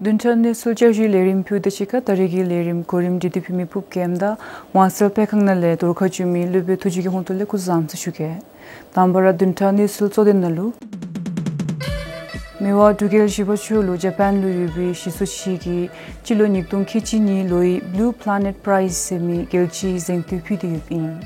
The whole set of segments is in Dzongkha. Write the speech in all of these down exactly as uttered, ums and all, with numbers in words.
བདུན་ཕྲག་གནས་ཚུལ་བསྐྱར་ཞུའི་ལས་རིམ་ཕུལ་དོ་ཅིག་ཁར་ད་རིས་ཀྱི་ལས་རིམ་གོ་རིམ་སྒྲིག་སྟེ་ཕུལ་མི་ཕུབ་ཀྱིས་ད་ཝང་སེལ་སྤེལ་ཁང་ནང་ལས་རྫོང་ཁ་བཅུ་མི་སློབ་དཔོན་ཐུགས་རྗེ་གི་ཧོངས་ཏོ་ལས་སྐུ་གཟུགས་བཟང་པོ་ཞུ་གེ། དང་པ་ར་བདུན་ཕྲག་གནས་ཚུལ་གཙོ་དོན་ནང་ལུ། མི་དབང་འབྲུག་རྒྱལ་བཞི་པ་མཆོག་ལུ་ཇ་པཱན་ལུ་ཡོད་པའི་གཞི་ཚོགས་ཅིག་གིས་སྤྱི་ལོ་ཉིས་སྟོང་ཁལ་གཅིག་གཉིས་ལོའི་Blue Planet Prize ཟེར་མི་རྒྱལ་སྤྱིའི་གཟེངས་བསྟོད་ཕུལ་ཏེ་ཡོདཔ་ཨིན།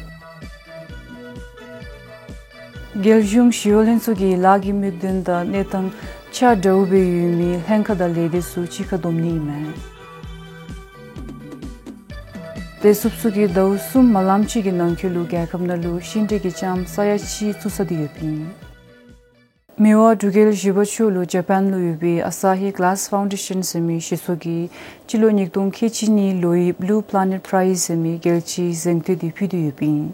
རྒྱལ་གཞུང་ཞི་གཡོག་ལྷན་ཚོགས་ཀྱིས་ལཱ་གི་མི་དོན་དང་གནས་སྟངས་ཆ་འདྲཝ་སྦེ་ཡོད་མི་ལྷན་ཁག་དང་ལས་སྡེ་ཚུ་གཅིག་ཁར་བསྡོམ་ནི་ཨིན་མས། ཏེ་སུབ་སུ་གི་ཟླཝ་གསུམ་མ་ལངམ་ཅིག་གི་ནང་འཁོད་ལུ་རྒྱལ་ཁབ་ནང་ལུ་ཤིང་འབྲས་ཀྱི་ལྕངམ་ས་ཡ་གཅིག་བཙུགས་ཚར་ཏེ་ཡོདཔ་ཨིན། མི་དབང་འབྲུག་རྒྱལ་བཞི་པ་མཆོག་ལུ་ཇ་པཱན་ལུ་ཡོད་པའི་ཨ་ས་ཧི་གི་ལཱསི་ཕའུན་ཌེ་ཤཱན་ཟེར་མི་གཞི་ཚོགས་ཀྱིས་སྤྱི་ལོ་ཉིས་སྟོང་ཁལ་གཅིག་གཉིས་ལོའི་Blue Planet Prize ཟེར་མི་རྒྱལ་སྤྱིའི་གཟེངས་བསྟོད་འདི་ཕུལ་ཏེ་ཡོདཔ་ཨིན།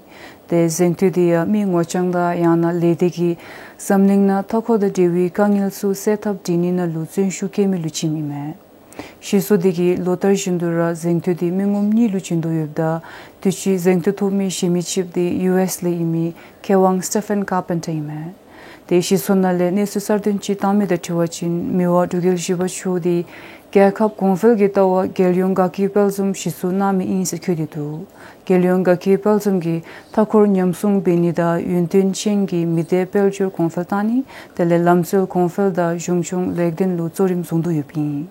ཏེ་གཟེངས་བསྟོད་འདི་ཡང་མི་ངོ་རྐྱང་དང་ཡང་ན་ལས་སྡེ་གིས་འཛམ་གླིང་ནང་མཐའ་འཁོར་དང་འབྲེལ་བའི་དཀའ་ངལ་ཚུ་སེལ་ཐབས་སྒྲིག་ནི་ནང་ལུ་བརྩོན་ཤུགས་བསྐྱེད་མི་ལུ་བྱིནམ་ཨིན་མས། གཞི་ཚོགས་འདི་གིས་ལོ་ལྟར་བཞིན་དུ་ར་གཟེངས་བསྟོད་འདི་མི་ངོམ་གཉིས་ལུ་བྱིན་དོ་ཡོདཔ་ད་དུས་ཅི་གཟེངས་བསྟོད་ཐོབ་མི་གཞན་མི་ཅིག་འདི་ཡུ་ཨེསི་ལས་ཨིན་མི་མཁས་དབང་སི་ཊི་ཕེན་ཀར་པེན་ཊར་ཨིན་མས། ཏེ་གཞི་ཚོགས་ནང་ལས་གནས་ཚུལ་གསར་བཏོན་ཅིག་བཏང་མི་དང་འཁྲིལ་བ་ཅིན་མི་དབང་འབྲུག་རྒྱལ་བཞི་པ་མཆོག་འདི་རྒྱལ་ཁབ་གོང་འཕེལ་གྱི་ལྟ་བ་རྒྱལ་ཡོངས་དགའ་སྐྱིད་དཔལ་འཛོམས་གཞི་བཙུགས་གནང་མི་ཨིན་ཟེར་བཀོད་དེ་འདུག། རྒྱལ་ཡོངས་དགའ་སྐྱིད་དཔལ་འཛོམས་ཀྱིས་མཐའ་འཁོར་ཉམས་སྲུང་འབད་ནི་དང་ཡུན་བརྟན་ཅན་གྱི་མི་སྡེ་དཔལ་འབྱོར་གོང་འཕེལ་བཏང་ནི་དེ་ལས་ལམ་སྲོལ་གོང་འཕེལ་དང་གཞུང་སྐྱོང་ལེགས་ལྡན་ལུ་གཙོ་རིམ་བཟུང་དོ་ཡོདཔ་ཨིན།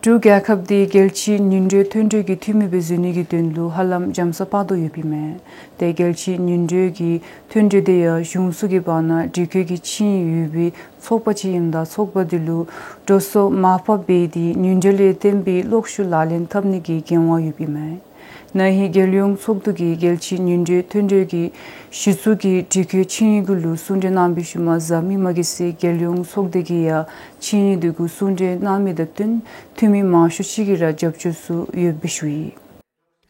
འབྲུག་རྒྱལ་ཁབ་འདི་རྒྱལ་སྤྱིའི་ཉིན་རེའི་མཐུན་སྒྲིལ་གྱི་འཐུས་མི་སྦེ་འཛུལ་ནི་གི་དོན་ལུ་ཧ་ལམ་འཇམ་ས་སྤར་དོ་ཡོདཔ་ཨིན་མས། ཏེ་རྒྱལ་སྤྱིའི་ཉིན་རེའི་གི་མཐུན་སྒྲིལ་འདི་ཡང་གཞུང་ཚོགས་ཀྱི་བར་ན་སྒྲིག་བཀོད་ཀྱི་ཆིངས་ཡིག་ཡོད་པའི་ཚོགས་པ་ཅིག་ཨིནམ་ད་ཚོགས་པ་འདི་ལུ་འགྲོ་སོང་མར་ཕབ་འབད་དེ་ཉིན་རེ་ལས་བརྟེན་པའི་གློག་ཤུགས་ལག་ལེན་འཐབ་ནི་གི་འགན་དབང་ཡོདཔ་ཨིན་མས། ན་ཧིང་རྒྱལ་ཡོངས་ཚོགས་འདུ་གིས་རྒྱལ་སྤྱིའི་ཉིན་རེའི་མཐུན་སྒྲིལ་གྱི་གཞི་བཙུགས་ཀྱི་སྒྲིག་བཀོད་ཆིངས་ཡིག་གུ་ལུ་གསུང་གྲོས་གནང་བའི་ཤུལ་མ་གཟའ་མིག་དམར་གི་ཚེ་རྒྱལ་ཡོངས་ཚོགས་སྡེ་གིས་ཡང་ཆིངས་ཡིག་འདི་གུ་གསུང་གྲོས་གནང་མི་དང་བསྟུན་འཐུས་མི་མང་ཤོས་ཅིག་གིས་ར་རྒྱབ་སྐྱོར་ཚུ་ཡོདཔ་སྦེ་ཞུ་ཡི།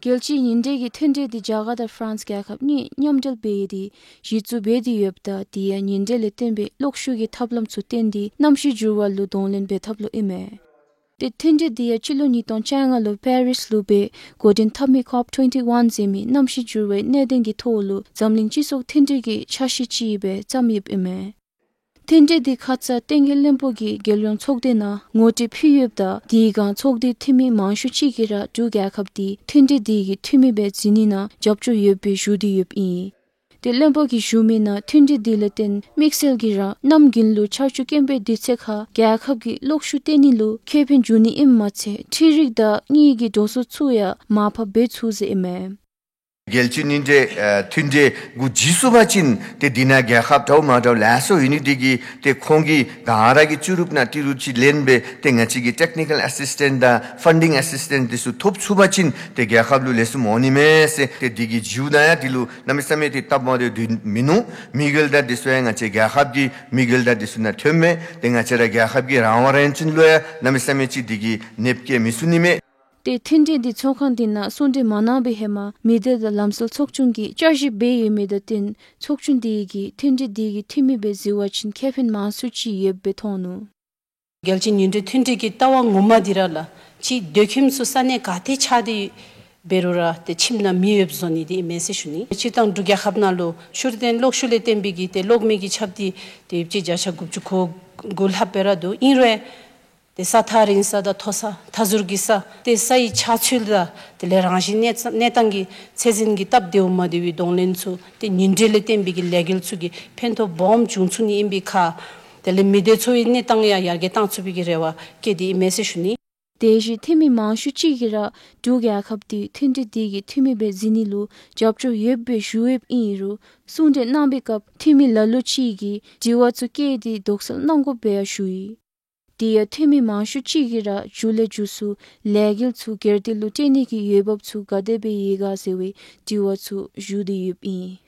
རྒྱལ་སྤྱིའི་ཉིན་རེའི་གི་མཐུན་སྒྲིལ་འདི་རྒྱ་གར་དང་ཧྥ་རན་སི་རྒྱལ་ཁབ་གཉིས་མཉམ་འབྲེལ་འབད་དེ་གཞི་བཙུགས་འབད་དེ་ཡོདཔ་ད་དེ་ཡང་ཉིན་རེ་ལས་བརྟེན་པའི་གློག་ཤུགས་ཀྱི་ཐབས་ལམ་ཚུ་བཏོན་ཏེ་གནམ་གཤིས་འགྱུར་བ་ལུ་གདོང་ལེན་འབད་ཐབས་ལུ་ཨིན་མས། ཏེ་མཐུན་སྒྲིལ་འདི་ཡང་སྤྱི་ལོ་ཉིས་སྟོང་བཅོ་ལྔ་ལུ་པེ་རིས་ལུ་སྦེ་འགོ་འདྲེན་འཐབ་མི་ཀོབ་ཊུ་ཝེནཊི་ཝན་ཟེར་མི་གནམ་གཤིས་འགྱུར་བའི་གནད་དོན་གྱི་ཐོག་ལུ་འཛམ་གླིང་སྤྱི་ཚོགས་མཐུན་སྒྲིལ་གྱི་འཆར་གཞི་ཅིག་སྦེ་བརྩམས་ཡོདཔ་ཨིན་མས། མཐུན་སྒྲིལ་འདི་ཁ་ཙ་བསྟན་རྒྱས་བློན་པོ་གིས་རྒྱལ་ཡོངས་ཚོགས་སྡེ་ནང་ངོ་སྤྲོད་ཕུལ་ཡོདཔ་ད་དེའི་སྒང་ཚོགས་སྡེའི་འཐུས་མི་མང་ཤོས་ཅིག་གིས་ར་འབྲུག་རྒྱལ་ཁབ་འདི་མཐུན་སྒྲིལ་འདི་གི་འཐུས་མི་སྦེ་འཛུལ་ནི་ནང་རྒྱབ་སྐྱོར་ཡོདཔ་སྦེ་ཞུ་སྟེ་ཡོདཔ་ཨིན། ཏེ་བློན་པོ་གིས་ཞུ་མི་ནང་མཐུན་སྒྲིལ་འདི་ལས་བརྟེན་དམིགས་བསལ་གྱིས་ར་གནམ་དགུན་ལུ་ཆར་ཆུ་སྐམ་པའི་དུས་ཚོད་ཁར་རྒྱལ་ཁབ་ཀྱི་གློག་ཤུགས་བཏོན་ནི་ལུ་ཁེ་ཕན་འབྱུང་ནི་ཨིནམ་མ་ཚད་འཕྲུལ་རིག་དང་དངུལ་གྱི་འགྲོ་སོང་ཚུ་ཡང་མར་ཕབ་འབད་ཚུགས་ཟེར་ཨིན་མས། རྒྱལ་སྤྱིའི་ཉིན་རེའི་ཨ་མཐུན་སྒྲིལ་གུ་འཛུལ་ཚུགས་པ་ཅིན་ཏེ་འདི་ནང་རྒྱལ་ཁབ་འདྲཝ་མ་འདྲཝ་ལེ་ཤ་ཡོད་ནི་འདི་གིས་ཏེ་ཁོང་གིས་ག་ར་གི་བཅུ་རུབ་ནང་ཏི་རུ་ཅིག་ལེན་སྦེ་ཏེ་ང་བཅས་ཀྱིས་ཊེཀ་ནི་ཀཱལ་ཨེ་སིསི་ཊེནཊ་དང་ཕན་ཌིང་ཨེ་སིསི་ཊེནཊ་འདི་ཚུ་ཐོབ་ཚུགས་པ་ཅིན་ཏེ་རྒྱལ་ཁབ་ལུ་ལེགས་ཤོམ་འོང་ནི་མས་ཟེར། ཏེ་འདི་གི་རྒྱུ་ནང་ཡང་འདི་ལུ་གནམ་མེད་ས་མེད་ཏེ་སྟབས་མ་བདེཝ་འདི་མིན་ནུག། མི་གིལ་དང་འདི་ཚུ་ཡང་ང་བཅས་རྒྱལ་ཁབ་ཀྱི་མི་གིལ་དང་འདི་ཚུ་ནང་ཐོནམ་མས། ཏེ་ང་བཅས་ར་རྒྱལ་ཁབ་ཀྱི་རང་དབང་རང་བཙན་ལུ་ཡང་གནམ་མེད་ས་མེད་ཅིག་འདི་གིས་གནོདཔ་བཀལ་མི་ཚུགས་ནི་མས། ཏེ་མཐུན་སྒྲིལ་འདི་ཚོགས་ཁང་འདི་ནང་གསུང་གྲོས་མ་གནང་པའི་ཧེ་མ་མི་སྡེ་དང་ལམ་སྲོལ་ཚོགས་ཆུང་གིས་བསྐྱར་ཞིབ་འབད་ཡོད་མི་དང་བསྟུན་ཚོགས་ཆུང་འདི་གིས་མཐུན་སྒྲིལ་འདི་གི་འཐུས་མི་སྦེ་འཛུལ་བ་ཅིན་ཁེ་ཕན་མང་སུ་ཅིག་ཡོདཔ་སྦེ་མཐོང་ནུག། རྒྱལ་སྤྱིའི་ཉིན་རེའི་མཐུན་སྒྲིལ་གྱི་ལྟ་བ་ངོ་མ་འདི་ར་ལགས་ཅིག་སྡོད་ཁྱིམ་ཚུ་ས་གནས་ག་ཏེ་ཆགས་ཏེ་འབད་རུང་ར་ཏེ་ཁྱིམ་ནང་མི་ཡོདཔ་བཟོ་ནི་འདི་ཨིན་མས་ཟེར་ཞུ་ནི། སྤྱིར་བཏང་འབྲུག་རྒྱལ་ཁབ་ནང་ལུ་ཤུལ་ཏེ་གློག་ཤུགས་ལས་བརྟེན་པའི་གི་ཏེ་གློག་མེ་གི་ཁྱབ་འདི་ཏེ་ཡོདཔ་ཅིག་བརྒྱ་ཆ་དགུ་བཅུ་གོ་དགུ་ལྷགཔ་སྦེ་ར་འདུག། ཨིན་རུང་ཏེ་ས་ཐག་རིང་ས་དང་མཐོ་ས་མཐའ་ཟུར་གྱི་ས་ཏེ་སའི་ཆགས་ཚུལ་དང་དེ་ལས་རང་བཞིན་གནས་གནས་སྟངས་ཀྱི་ཚད་འཛིན་གྱི་སྟབས་བདེཝ་མ་བདེ་བའི་གདོང་ལེན་ཚུ་ཏེ་ཉིན་རེ་ལས་བརྟེན་པའི་གི་ལས་འགུལ་ཚུ་གིས་ཕན་ཐོགས་སྦོམ་འབྱུང་ཚུགས་ནི་ཨིན་པའི་ཁར་དེ་ལས་མི་སྡེ་ཚུ་གི་གནས་སྟངས་ཡང་ཡར་རྒྱས་བཏང་ཚུགས་པའི་གི་རེ་བ་བསྐྱེད་དེ་ཨིན་མས་ཟེར་ཞུ་ནི། དེ་བཞིན་འཐུས་མི་མང་ཤོས་ཅིག་གིས་ར་འབྲུག་རྒྱལ་ཁབ་འདི་མཐུན་སྒྲིལ་འདི་གི་འཐུས་མི་སྦེ་འཛུལ་ནི་ལུ་རྒྱབ་སྐྱོར་ཡོདཔ་སྦེ་ཞུ་ཡོདཔ་ཨིན་རུང་གསུང་གྲོས་གནང་པའི་སྐབས་འཐུས་མི་ལ་ལུ་ཅིག་གིས་དྲི་བ་ཚུ་བཀོད་དེ་དོགས་སེལ་གནང་དགོཔ་སྦེ་ཡང་ཞུ་ཡི། དེ་ཡང་འཐུས་མི་མང་ཤོས་ཅིག་གིས་ར་མཇུག་ལས་མཇུག་སུ་ལས་འགུལ་ཚུ་སྒེར་སྡེ་ལུ་སྤྲོད་ནི་གི་འོས་འབབ་ཚུ་ག་དེ་སྦེ་ཡོད་ག་ཟེར་བའི་དྲི་བ་ཚུ་ཞུ་སྟེ་ཡོདཔ་ཨིན།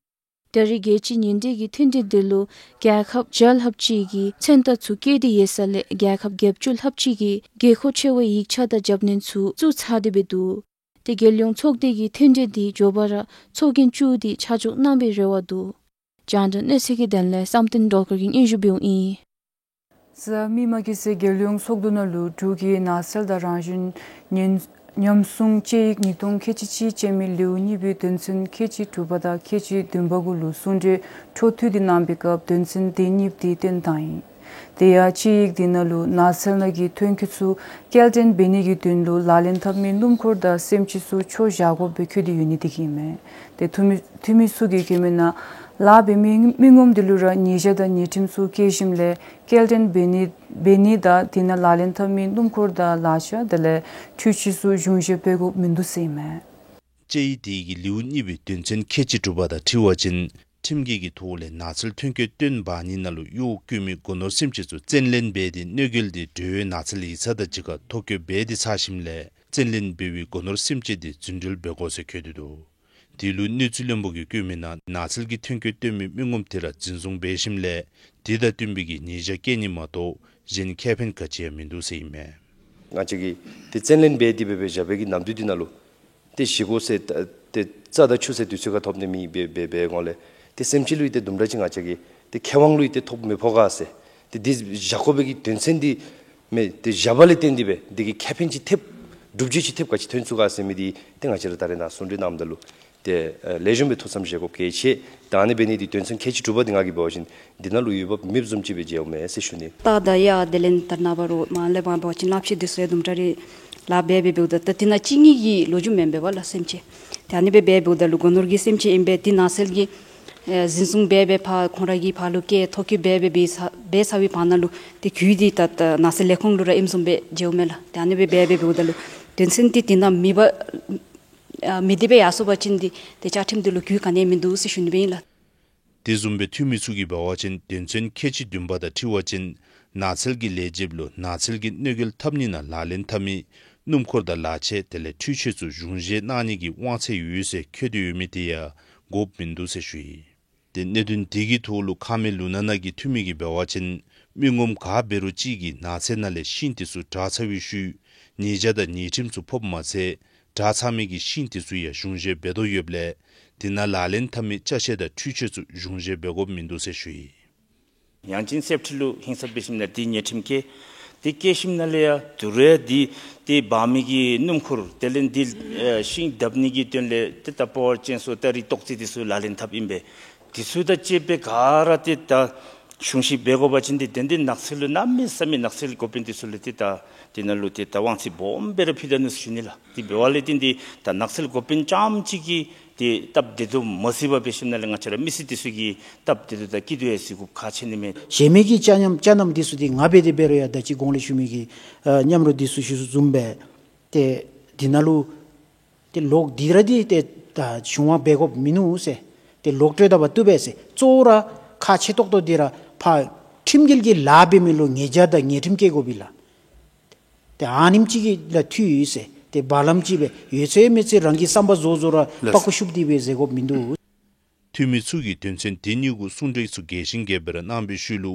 ད་རེས་རྒྱལ་སྤྱིའི་ཉིན་རེའི་གི་མཐུན་སྒྲིལ་འདི་ལུ་རྒྱལ་ཁབ་བརྒྱ་ལྷགཔ་ཅིག་གིས་མཚན་རྟགས་ཚུ་བཀོད་དེ་ཡོད་ས་ལས་རྒྱལ་ཁབ་བརྒྱད་ཅུ་ལྷགཔ་ཅིག་གིས་དགོས་མཁོ་ཆེ་བའི་ཡིག་ཆ་དང་རྒྱབ་སྣོན་ཚུ་བཙུགས་ཚར་ཏེ་སྦེ་འདུག། ཏེ་རྒྱལ་ཡོངས་ཚོགས་སྡེ་གིས་མཐུན་སྒྲིལ་འདི་མགྱོགས་པ་ར་ཚོགས་རྒྱན་བཙུགས་ཏེ་ཆ་འཇོག་གནང་པའི་རེ་བ་འདུག། རྒྱང་བསྒྲགས་གནས་ཚུལ་གྱི་དོན་ལས་བསམ་གཏན་སྒྲོལ་དཀར་གྱིས་སྙན་ཞུ་འབདཝ་ཨིན། གཟའ་མིག་དམར་གྱི་ཚེ་རྒྱལ་ཡོངས་ཚོགས་འདུ་ནང་ལུ་འབྲུག་གི་ནགས་ཚལ་དང་རང་བཞིན་ཉམས་ཉམས་སྲུང་དཔྱད་ཡིག་ཉིས་སྟོང་ཁལ་གཅིག་གཅིག་ཅན་མི་ལེའུ་གཉིས་པའི་དོན་ཚན་ཁལ་གཅིག་དྲུག་པ་དང་ཁལ་གཅིག་བདུན་པ་གུ་ལུ་གསུང་གྲོས་འཕྲོ་མཐུད་དེ་གནང་པའི་སྐབས་དོན་ཚན་དེ་གཉིས་དེ་བཏོན་བཏང་ཡི། དེ་ཡང་དཔྱད་ཡིག་དེ་ནང་ལུ་ནགས་ཚལ་ནང་གི་ཐོན་སྐྱེད་ཚུ་སྐྱེལ་འདྲེན་འབད་ནི་གི་དོན་ལུ་ལག་ལེན་འཐབ་མི་སྣུམ་འཁོར་དང་སེམས་ཅན་ཚུ་འཕྲོ་བཞག་དགོཔ་སྦེ་བཀོད་དེ་ཡོད་ནི་དེ་གིས་ཨིན་མས། ཏེ་འཐུས་མི་འཐུས་མི་ཚུ་གིས་བཀོད་མི་ནང་ལཱ་འབད་མི་མི་ངོམ་དེ་ལུ་ར་ཉེས་བྱ་དང་ཉེས་ཁྲིམས་ཚུ་བཀལ་ཞིནམ་ལས་སྐྱེལ་འདྲེན་འབད་ནི་འབད་ནི་དང་དེ་ནང་ལག་ལེན་འཐབ་མི་སྣུམ་འཁོར་དང་ལག་ཆ་དེ་ལས་འཕྲུལ་ཆས་ཚུ་གཞུང་བཞེས་འབད་དགོཔ་མིན་འདུག་ཟེར་ཨིན་མས། དཔྱད་ཡིག་དེ་གི་ལེའུ་གཉིས་པའི་དོན་ཚན་ཁལ་གཅིག་དྲུག་པ་དང་འཁྲིལ་བ་ཅིན་ཁྲིམས་འགལ་གྱི་ཐོག་ལས་ནགས་ཚལ་ཐོན་སྐྱེད་བཏོན་འབག་ནི་ནང་ལུ་གཡོག་བཀོལ་མི་སྒོ་ནོར་སེམས་ཅན་ཚུ་བཙན་ལེན་འབད་དེ་གནོད་འགེལ་དེ་འབྲེལ་ཡོད་ནགས་ཚལ་ཡིག་ཚང་དང་གཅིག་ཁར་ཐོ་བཀོད་འབད་དེ་ཚར་ཞིནམ་ལས་བཙན་ལེན་འབད་བའི་སྒོ་ནོར་སེམས་ཅན་དེ་རྫུན་འབྲེལ་འབད་དགོ་ཟེར་བཀོད་དེ་འདུག། དེ་ལུ་གནས་ཚུལ་བློན་པོ་གིས་བཀོད་མི་ནང་ནགས་ཚལ་གྱི་ཐོན་སྐྱེད་བཏོན་མི་མི་ངོམ་དེ་ར་འཛིན་བཟུང་འབད་ཞིནམ་ལས་དེ་དང་བསྟུན་པའི་གི་ཉེས་བྱ་བཀལ་ནི་མ་གཏོགས་གཞན་ཁེ་ཕན་ག་ཅི་ཡང་མིན་འདུག་ཟེར་ཨིན་མས། ང་བཅས་ཀྱིས་ཏེ་བཙན་ལེན་འབད་དེ་འབད་འབད་བཞག་པའི་གི་ནམ་དུས་འདི་ནང་ལུ་ཏེ་བཞེས་སྒོ་ཟེར་ཏེ་རྩྭ་དང་ཆུ་ཟེར་དུས་ཚོད་ཁར་ཐོབ་ནི་མེད་པའི་འབད་འབད་འབད་སྒང་ལས་ཏེ་སེམས་ཅན་ལུ་ཡང་ཏེ་དུམ་གྲ་ཅིག་ང་བཅས་ཀྱིས་ཏེ་ཁེ་དབང་ལུ་ཡང་ཏེ་ཐོབ་མི་ཕོག་ག་ཟེར། ཏེ་འདི་བཞག་དགོ་པའི་གི་དོན་ཚན་འདི་མེན། ཏེ་བཞག་པ་ལས་བརྟེན་ཏེ་འབད་འདི་གིས་ཁེ་ཕན་ཅིག་ཐེབས་སྒྲུབ་བྱེད་ཅིག་ཐེབས་ག་ཅི་ཐོན་ཚུགས་ག་ཟེར་མི་འདི་ཏེ་ང་བཅས་ར་ད་རེས་ནཱ་གསུང་གྲོས་གནངམ་ད་ལུ་ཏེ་ཨ་ལེགས་ཤོམ་སྦེ་ཐུགས་བསམ་བཞེས་དགོཔ་གལ་ཆེ། ད་ཨ་ནི་འབད་ནི་འདི་དོན་ཚན་ཁལ་གཅིག་དྲུག་པ་འདི་ང་གིས་འབད་བ་ཅིན་འདི་ནང་ལུ་འོས་འབབ་མེདཔ་བཟུམ་ཅིག་སྦེ་མཇལཝ་མས་ཟེར་ཞུ་ནི། སྟག་དང་གཡག་དེ་ལས་ད་རེས་ནངས་པ་རོགས་མར་ལས་མར་འབད་བ་ཅིན་ལགཔ་ཤེད་འདི་ཚུ་ཡང་དུམ་གྲ་རེ་ལཱ་འབད་འབད་འབདཝ་ད་ད་དེ་ནང་གཅིག་གཉིས་ཀྱི་ལོ་རྒྱུས་མེན་པས་པ་ལགས་སེམས་ཅན། ཏེ་ཨ་ནི་སྦེ་འབད་འབདཝ་ད་ལུ་སྒོ་ནོར་གྱི་སེམས་ཅན་ཨིན་པས། ཏེ་ནགས་ཚལ་གྱི་ཨེ་འཛིན་བཟུང་འབད་འབད་ཕར་ཁོང་ར་གིས་ཕར་ལུ་བསྐྱལ་ཐོ་བཀོད་འབད་འབད་འབད་ཚར་འབད་ཚར་བའི་བར་ན་ལུ་ཏེ་གུ་དེ་ད་ད་ནགས་ཚལ་ལས་ཁུངས་ལུ་ར་ཨིནམ་བཟུམ་སྦེ་མཇལཝ་མས་ལགས། ཏེ་ཨ་ནི་སྦེ་འབད་འབད་འབདཝ་ད་ལུ་དོན་ཚན་འདི་དེ་ནང་མེད་པར་ཨ་མེད་དེ་སྦེ་ཡར་སོང་པ་ཅིན་འདི་ཏེ་བཅའ་ཁྲིམས་འདི་ལུ་གུ་ག་ནི་ཡང་མིན་འདུག་ཟེར་ཞུ་ནི་སྦེ་ཨིན་ལགས། དེ་བཟུམ་སྦེ་འཐུས་མི་ཚུ་གིས་འབད་བ་ཅིན་དོན་ཚན་ཁལ་གཅིག་བདུན་པ་དང་འཁྲིལ་བ་ཅིན་ནགས་ཚལ་གྱི་ལས་བྱེདཔ་ལུ་ནགས་ཚལ་གྱི་གནོད་འགེལ་འཐབ་ནི་ནང་ལག་ལེན་འཐབ་མི་སྣུམ་འཁོར་དང་ལག་ཆས་དེ་ལས་འཕྲུལ་ཆས་ཚུ་གཞུང་བཞེས་གནང་ནི་གི་དབང་ཚད་ཡོད་ཟེར་འཁོད་དེ་ཡོད་མི་དེ་ཡང་དགོཔ་མིན་འདུག་ཟེར་ཞུ་ཡི། ཏེ་གནད་དོན་དེ་གི་ཐོག་ལུ་ཁ་མེད་ལུ་ན་ན་གི་འཐུས་མི་གིས་འབད་བ་ཅིན་མི་ངོམ་ག་འབད་རུང་ཅིག་གིས་ནགས་ཚལ་ནང་ལས་ཤིང་དེ་ཚུ་བྲག་ཚར་བའི་ཤུལ་ཉེས་བྱ་དང་ཉེས་ཁྲིམས་ཚུ་ཕོགཔ་མ་ཚད་བྲག་ཚང་མི་གི་ཤིང་དེ་ཚུ་ཡང་གཞུང་བཞེས་འབད་དོ་ཡོདཔ་ལས་དེ་ནང་ལག་ལེན་འཐབ་མི་ཅ་ཆས་དང་འཕྲུལ་ཆས་ཚུ་གཞུང་བཞེས་འབད་དགོཔ་མིན་འདུག་ཟེར་ཞུ་ཡི། ཡང་ཅིན་སེབ་ཊི་ལུ་ཧིང་སངས་འབད་ཞིནམ་ལས་དེ་ཉེས་ཁྲིམས་བཀལ། དེ་བཀལ་ཞིནམ་ལས་ཡང་དུས་རེ་དེ་དེ་འབག་མི་གི་སྣུམ་འཁོར་དེ་ལས་དེ་ཨེ་ཤིང་བརྡབ་ནི་གི་དོན་ལས་ཏེ་ད་པ་ཝར་ཅེན་སོ་སྟ་རེ་ཏོག་ཙེ་དེ་ཚུ་ལག་ལེན་འཐབ་ཨིན་པས། དེ་ཚུ་དང་བཅས་པའི་ག་ར་ཏེ་ད་གཞུང་བཞེས་འབད་དགོ་པ་ཅིན་ཏེ་དེ་འདི་ནགས་ཚལ་ལུ་གནམ་མེད་ས་མེད་ནགས་ཚལ་འགོ་དཔོན་དེ་ཚུ་ལུ་ཏེ་ད་དེ་ནང་ལུ་ཏེ་ད་དབང་ཚད་སྦོམ་སྦེ་ར་ཕུལ་ད་ནུག་ཟེར་ཞུ་ནི་ལགས། དེ་འབདཝ་ལས་བརྟེན་ཏེ་ད་ནགས་ཚལ་འགོ་དཔོན་རྐྱངམ་གཅིག་གིས་ཏེ་སྟབས་བདེ་ཏོག་ཏོ་མ་གཟིགས་པར་འབད་ཞིནམ་ལས་ང་བཅས་ར་མི་སེར་དེ་ཚུ་གིས་སྟབས་བདེ་ཏོག་ཏོ་དང་སྐྱིད་ཏོག་ཏོ་ཡང་གཟིགས་དགོཔ་ཁག་ཆེ་ནི་མས། གཞན་མི་གི་ཅ་མཉམ་ཅ་མཉམ་དེ་ཚུ་དེ་ང་འབད་དེ་འབད་རུང་ཡང་ད་ཅི་གོང་ལས་ཞུ་མི་གི་ཨ་མཉམ་རོགས་དེ་ཚུ་ཞུ་བཟུམ་སྦེ་ཏེ་དེ་ནང་ལུ་ཏེ་ལོག་དེ་ར་དེ་ཏེ་ད་གཞུང་དབང་འབད་དགོཔ་མིན་ནུག་ཟེར། ཏེ་ལོག་སྤྲོད་ད་བ་བཏུབ་པས་ཟེར། གཙོ་བོ་ར་ཁག་ཆེ་ཏོག་ཏོ་དེ་ར་ཕར་ཁྲིམས་འགལ་གྱི་ལཱ་འབད་མི་ལུ་ཉེས་བྱ་དང་ཉེས་ཁྲིམས་བཀལ་དགོ་པས་ལགས། ཏེ་ཨ་ནེམ་ཅིག་གི་ལཱ་འཐུས་ཡོད་ཟེར། ཏེ་བར་ལམ་ཅིག་སྦེ་ཡོད་ཚད་མེད་ཚད་རང་གི་བསམ་པ་བཟོ་བཟོ་ར་ལགས། པགས་ཀོ་ཤུབ་སྟེ་སྦེ་མཛད་དགོཔ་མིན་འདུག། འཐུས་མི་ཚུ་གིས་དོན་ཚན་དེ་གཉིས་གུ་གསུང་གྲོས་ཚུ་རྒྱས་ཤིང་རྒྱས་པར་གནང་བའི་ཤུལ་ལུ་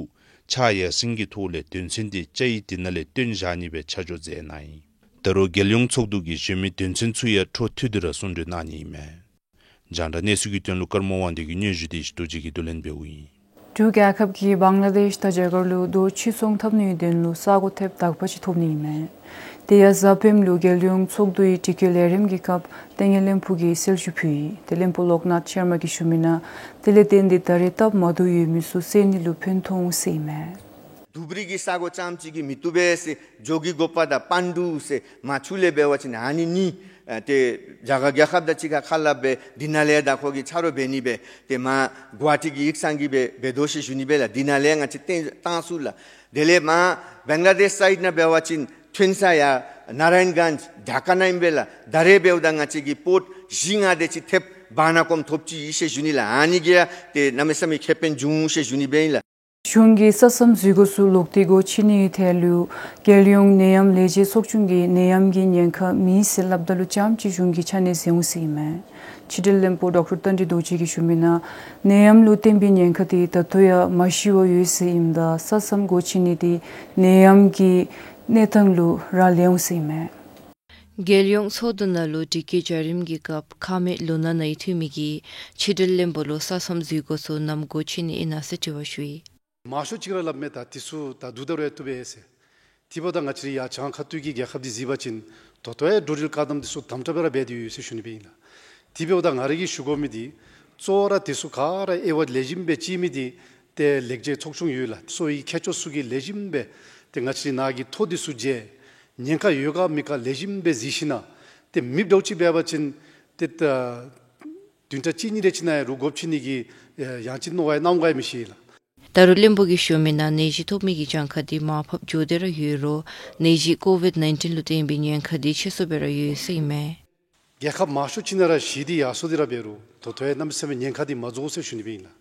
ཕྱག་ཡར་སེང་གི་ཐོག་ལས་དོན་ཚན་དེ་བཅའ་ཡིག་དེ་ནང་ལས་བཏོན་བཞག་ནི་སྦེ་ཆ་འཇོག་མཛད་གནང་ཡི། ད་རུང་རྒྱལ་ཡོངས་ཚོགས་འདུ་གིས་གཞན་མི་དོན་ཚན་ཚུ་ཡང་འཕྲོ་མཐུད་དེ་ར་གསུང་གྲོས་གནང་ནི་ཨིན་མས། རྒྱང་བསྒྲགས་གནས་ཚུལ་གྱི་དོན་ལུ་ཀརྨ་དབང་འདུས་ཀྱིས་སྙན་ཞུ་དེ་ཞུ་དོ་ཅིག་གིས་བསྡུ་ལེན་འབདཝ་ཨིན། འབྲུག་རྒྱལ་ཁབ་ཀྱིས་བང་ལ་དེཤ་དང་རྒྱ་གར་ལུ་རྡོ་ཕྱིར་ཚོང་འཐབ་ནིའི་དོན་ལུ་ས་གོ་ཐེབས་དག་པ་ཅིག་ཐོབ་ནི་ཨིན་མས། དེ་ཡང་གཟའ་སྤེནམ་ལུ་རྒྱལ་ཡོངས་ཚོགས་འདུའི་དྲི་བཀོད་ལས་རིམ་གྱི་སྐབས་བསྟན་ངན་བློན་པོ་གིས་གསལ་ཞུ་ཕུལ་ཡི། ཏེ་བློན་པོ་ལོཀ་ནཱཐ་ཤར་མ་གིས་ཞུ་མི་ནང་དེ་ལས་བརྟེན་ཏེ་ད་རེས་སྟབས་མ་བདེཝ་ཡོད་མི་ཚུ་སེལ་ནི་ལུ་ཕན་ཐོགས་འོང་ཟེར་ཨིན་མས། དུ་བྷི་རི་གི་ས་གོ་ཙམ་ཅིག་གིས་མི་བཏུབ་པས་ཟེར། ཇོ་གི་གོ་པ་དང་པཱན་ཌུ་ཟེར་མ་ཆུ་ལས་འབད་བ་ཅིན་ཨ་ནི་གཉིས་ཨ་ཏེ་རྒྱ་གར་རྒྱལ་ཁབ་དང་གཅིག་ཁར་ཁ་སླབ་སྦེ་དེ་ནང་ལས་ད་ཁོ་གིས་ཆ་རོགས་འབད་ནི་སྦེ་ཏེ་མར་གུ་ཝ་ཊི་གི་ཡིག་ཚང་གིས་སྦེ་འབད་དོ་ཟེར་ཞུ་ནི་སྦེ་ལགས། དེ་ནང་ལས་ང་བཅས་བཏོན་བཏང་ཚུགས་ལགས། དེ་ལས་མར་བང་ལ་དེཤ་སའིཌ་ནང་འབད་བ་ཅིན་ཐོན་ས་ཡར་ནཱ་ར་ཡན་གཉྫ་ཌྷ་ཀ་ནང་ཨིན་པས་ལགས། ད་རེས་འབདཝ་ད་ང་བཅས་ཀྱི་པོརཊ་བཞི་ལྔ་དེ་ཅིག་ཐེབས་བར་ན་ཀོམ་ཐོབ་ཅི་ཟེར་ཞུ་ནི་ལགས། ཨ་ནི་གིས་ཡང་ཏེ་གནམ་མེད་ས་མེད་ཁེ་ཕན་འབྱུང་ཟེར་ཞུ་ནི་སྦེ་ཨིན་ལགས། གཞུང་གིས་ས་མཚམས་འཛུལ་སྒོ་ཚུ་ལོག་སྟེ་སྒོ་ཕྱེ་ནིའི་ཐད་ལུ་རྒྱལ་ཡོངས་ནད་ཡམས་ལས་བྱེད་ཚོགས་ཆུང་གིས་ནད་ཡམས་ཀྱི་ཉེན་ཁ་མེད་ཟེར་སླབ་ད་ལུ་ཙམ་ཅིག་གཞུང་གིས་ཆ་གནས་བཟོ་འོང་ཟེར་ཨིན་མས། ཕྱི་འབྲེལ་བློན་པོ་ཌོག་ཊར་བསྟན་འཛིན་རྡོ་རྗེ་གིས་ཞུ་མི་ནང་ནད་ཡམས་ལུ་བརྟེན་པའི་ཉེན་ཁ་དེ་ད་ལྟོ་ཡང་མ་ཞི་བར་ཡོད་ཟེར་ཨིནམ་ད་ས་མཚམས་སྒོ་ཕྱེ་ནི་དེ་ནད་ཡམས་ཀྱི་གནས་སྟངས་ལུ་རག་ལས་འོང་ཟེར་ཨིན་མས། རྒྱལ་ཡོངས་ཚོགས་འདུ་ནང་ལུ་དྲི་བཀོད་བྱ་རིམ་གྱི་སྐབས་ཁ་མེད་ལུ་ན་ནའི་འཐུས་མི་གིས་ཕྱི་འབྲེལ་བློན་པོ་ལུ་ས་མཚམས་འཛུལ་སྒོ་ཚུ་ནམ་སྒོ་ཕྱེ་ནི་ཨིན་ན་ཟེར་དྲི་བ་ཞུ་ཡི། མང་ཤོས་ཅིག་ར་སླབ་མས། ད་དེ་ཚུ་ད་བསྡུ་ད་རུང་ཡང་བཏུབ་པས་ཟེར། དེ་འབདཝ་ད་ང་བཅས་རའི་ཡར་བྱང་ཁ་ཐུག་གི་རྒྱལ་ཁབ་འདི་གཟིགས་པ་ཅིན་ད་ལྟོ་ཡང་འབྲུག་རི་ལུ་བཀག་དམ་འདི་ཚུ་དམ་དྲག་སྦེ་ར་འབད་དེ་ཡོད་ཟེར་ཞུ་ནི་སྦེ་ཨིན་ལགས། དེ་འབདཝ་ད་ང་ར་གིས་ཞུ་དགོ་མི་འདི་གཙོ་བོ་ར་དེ་ཚུ་ག་ར་དབྱེ་བ་ལེགས་ཤོམ་སྦེ་དཔྱད་མི་འདི་ ཏེ་ལེགས་སྐྱེས་ཚོགས་ཆུང་ཡོད་ལགས། གསོ་བའི་མཁས་མཆོག་ཚུ་གིས་ལེགས་ཤོམ་སྦེ་ཏེ་ང་བཅས་ནཱ་གི་ཐོ་འདི་ཚུ་མཇལ། ཉེན་ཁ་ཡོད་ག་མེད་ག་ལེགས་ཤོམ་སྦེ་གཟིགས་ཞིནམ་ལས་ཏེ་མེདཔ་འདྲཝ་ཅིག་འབད་བ་ཅིན་ཏེ་ད་བདུན་ཕྲག་གཅིག་གཉིས་རེ་ཅིག་ནང་ཡང་རོགས་དགོཔ་ཅིག་ནི་གི་ཡང་ཅིན་མནོ་བ་ཡང་གནང་དགོཔ་མི་ཤེས་ལགས། ད་རུང་བློན་པོ་གིས་ཞུ་མི་ནང་ནད་གཞི་ཐོབ་མི་གི་གྱངས་ཁ་འདི་མར་ཕབ་འགྱོ་སྟེ་ར་ཡོད་རུང་ནད་གཞི་ཀོ་ཝིཌ་ནའིན་ཊིན་ལུ་བརྟེན་པའི་ཉེན་ཁ་འདི་ཆེ་སུ་སྦེ་ར་ཡོད་ཟེར་ཨིན་མས། རྒྱལ་ཁབ་མང་ཤོས་ཅིག་ནང་ར་ཞི་སྟེ་ཡར་སོང་སྟེ་ར་འབད་རུང་ད་ལྟོ་ཡང་གནམ་མེད་ས་མེད་ཉེན་ཁ་འདི་མ་རྫོགས་ཟེར་ཞུ་ནི་སྦེ་ཨིན་ལགས།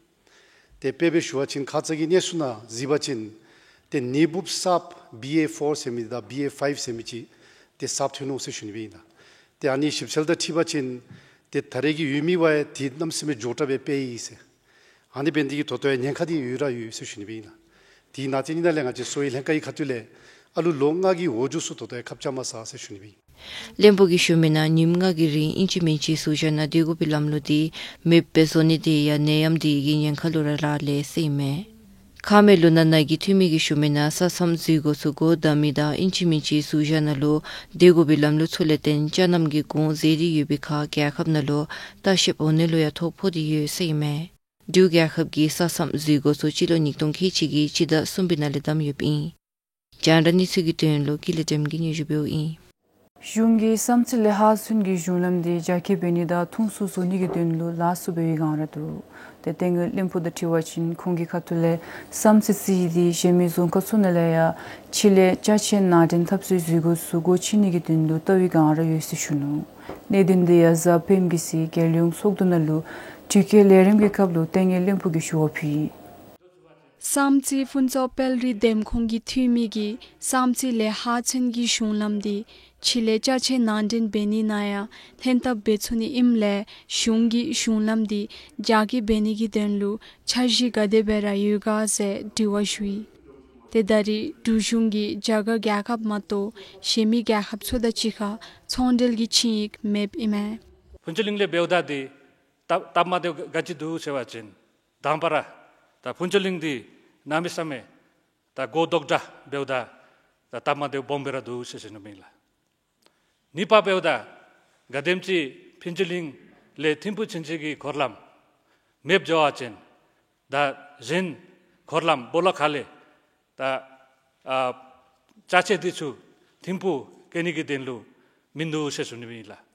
ཏེ་དཔེ་སྦེ་ཞུ་བ་ཅིན་ཁ་ཙ་གི་གནས་ཚུལ་ནང་གཟིགས་པ་ཅིན་ཏེ་ནད་འབུཔ་གསརཔ་བི་ཨེ་ཕོར་ཟེར་མི་དང་བི་ཨེ་ཕའིབ་ཟེར་མི་ཅིག་ཏེ་གསརཔ་ཐོན་ནུག་ཟེར་ཞུ་ནི་སྦེ་ཨིན་ལགས། ཏེ་ཨ་ནི་ཞིབ་འཚོལ་དང་འཁྲིལ་བ་ཅིན་ཏེ་ད་རེས་ཀྱི་ཡོད་མི་བ་ཡང་ཏེ་གནམ་མེད་ས་མེད་མགྱོགས་དྲགས་སྦེ་སྤེལ་ཡི་ཟེར། ཨ་ནི་འབད་ནི་དེ་གིས་ད་ལྟོ་ཡང་ཉེན་ཁ་འདི་ཡོད་ར་ཡོད་ཟེར་ཞུ་ནི་སྦེ་ཨིན་ལགས། དེ་ནང་དེ་ནི་ནང་ལས་ང་བཅས་གསོ་བའི་ལྷན་ཁག་གི་ཁ་ཐུག་ལས་ཨ་ལུ་ལོ་ལྔ་གི་འོག་གི་ཚུ་ད་ལྟོ་ཡང་ཁབ་རྐྱབ་མ་ཚར་ཟེར་ཞུ་ནི་སྦེ་ཨིན། བློན་པོ་གིས་ཞུ་མི་ནང་ཉིནམ་ལྔ་གི་རིང་ཨིན་ཅི་མིན་ཅི་ཟུར་བཞག་ནང་སྡོད་དགོ་པའི་ལམ་ལུགས་འདི་མེདཔ་བཟོ་ནི་དེ་ཡང་ནད་ཡམས་འདི་གི་ཉེན་ཁ་ལུ་ར་རག་ལས་ཟེར་ཨིན་མས། ཁ་སྨད་ལུང་ནག་ནད་ཀྱི་འཐུས་མི་གིས་ཞུ་མི་ནང་ས་མཚམས་འཛུལ་སྒོ་ཚུ་སྒོ་བསྡམ་མི་དང་ཨིན་ཅི་མིན་ཅི་ཟུར་བཞག་ནང་ལུ་སྡོད་དགོ་པའི་ལམ་ལུགས་ཚུ་ལས་བརྟེན་ཅ་རྣམ་གྱི་གུང་ཟད་དེ་ཡོད་པའི་ཁར་རྒྱལ་ཁབ་ནང་ལུ་ལྟ་བཤལཔ་འོང་ནི་ལུ་ཡང་ཐོ་ཕོག་སྟེ་ཡོད་ཟེར་ཨིན་མས། འབྲུག་རྒྱལ་ཁབ་ཀྱི་ས་མཚམས་འཛུལ་སྒོ་ཚུ་སྤྱི་ལོ་ཉིས་སྟོང་ཁལ་གཅིག་གི་སྤྱི་ཟླ་གསུམ་པའི་ནང་ལས་བསྡམས་ཡོདཔ་ཨིན། རྒྱང་བསྒྲགས་གནས་ཚུལ་གྱི་དོན་ལུ་ཀུན་ལེགས་སྒྲོལམ་གིས་སྙན་ཞུ་འབདཝ་ཨིན། གཞུང་གིས་བསམ་རྩེ་ལས་ཧཱ་ཚུན་གྱི་གཞུང་ལམ་འདི་རྒྱ་སྐྱེད་འབད་ནི་དང་ཐུང་སུ་བཟོ་ནི་གི་དོན་ལུ་ལཱ་ཚུ་འབད་བའི་བསྒང་ར་འདུག། ཏེ་བསྟན་དགའ་བློན་པོ་དང་འཁྲིལ་བ་ཅིན་ཁོང་གི་ཁ་ཐུག་ལས་བསམ་རྩེ་རྩེ་འདི་གཞན་མི་རྫོང་ཁག་ཚུ་ནང་ལས་ཡང་ཕྱི་ལས་ཅ་ཆས་ནང་འདྲེན་འཐབ་སའི་འཛུལ་སྒོ་ཚུ་སྒོ་ཕྱེ་ནི་གི་དོན་ལུ་བལྟ་བའི་བསྒང་ར་ཡོད་ཟེར་ཞུ་ནུག། གནད་དོན་འདི་ཡང་གཟའ་སྤེནམ་གི་ཚེ་རྒྱལ་ཡོངས་ཚོགས་འདུ་ནང་ལུ་དྲི་བཀོད་ལས་རིམ་གྱི་སྐབས་ལུ་བསྟན་དགའ་བློན་པོ་གིས་ཞུ་བ་ཕུལ་ཡི། བསམ་རྩེ་ཕུན་ཚོགས་དཔལ་རི་འདེམས་ཁོངས་ཀྱི་འཐུས་མི་གིས་བསམ་རྩེ་ལས་ཧཱ་ཚུན་གྱི་གཞུང་ལམ་འདི་ཕྱི་ལས་ཅ་ཆས་ནང་འདྲེན་འབད་ནི་ནང་ཡང་ལྷན་ཐབས་འབད་ཚུགས་ནི་ཨིནམ་ལས་གཞུང་གིས་གཞུང་ལམ་འདི་རྒྱ་སྐྱེད་འབད་ནི་གི་དོན་ལུ་འཆར་གཞི་ག་དེ་སྦེ་ར་ཡོད་ག་ཟེར་དྲི་བ་ཞུ་ཡི། ཏེ་ད་རེས་འབྲུག་གཞུང་གིས་རྒྱ་གར་རྒྱལ་ཁབ་མ་གཏོགས་གཞན་མི་རྒྱལ་ཁབ་ཚུ་དང་གཅིག་ཁར་ཚོང་འབྲེལ་གྱི་ཆིངས་ཡིག་མེདཔ་ཨིན་མས། ཕུན་ཚོགས་གླིང་ལས་འབདཝ་ད་འདི་སྟབས་སྟབས་མ་བདེཝ་ག་ཅི་འདུག་ཟེར་བ་ཅིན་དང་པ་ར་ད་ཕུན་ཚོགས་གླིང་འདི་གནམ་མེད་ས་མེད་ད་སྒོ་རྡོག་འདྲ་འབདཝ་ད་ད་སྟབས་མ་བདེཝ་སྦོམ་སྦེ་ར་འདུག་ཟེར་ཞུ་ནི་ཨིན་ལགས། གཉིས་པ་འབདཝ་ད་ག་དེམ་ཅིག་ཕུན་ཚོགས་གླིང་ལས་ཐིམ་ཕུག་ཕྱིན་ཅི་གི་འཁོར་ལམ་མེདཔ་འགྱོ་བ་ཅིན་ད་གཞན་འཁོར་ལམ་སྦོ་ལོགས་ཁ་ལས་ད་ཨ་ཅ་ཆས་འདི་ཚུ་ཐིམ་ཕུག་སྐྱེལ་ནི་གི་དོན་ལུ་མིན་འདུག་ཟེར་ཞུ་ནི་ཨིན་ལགས།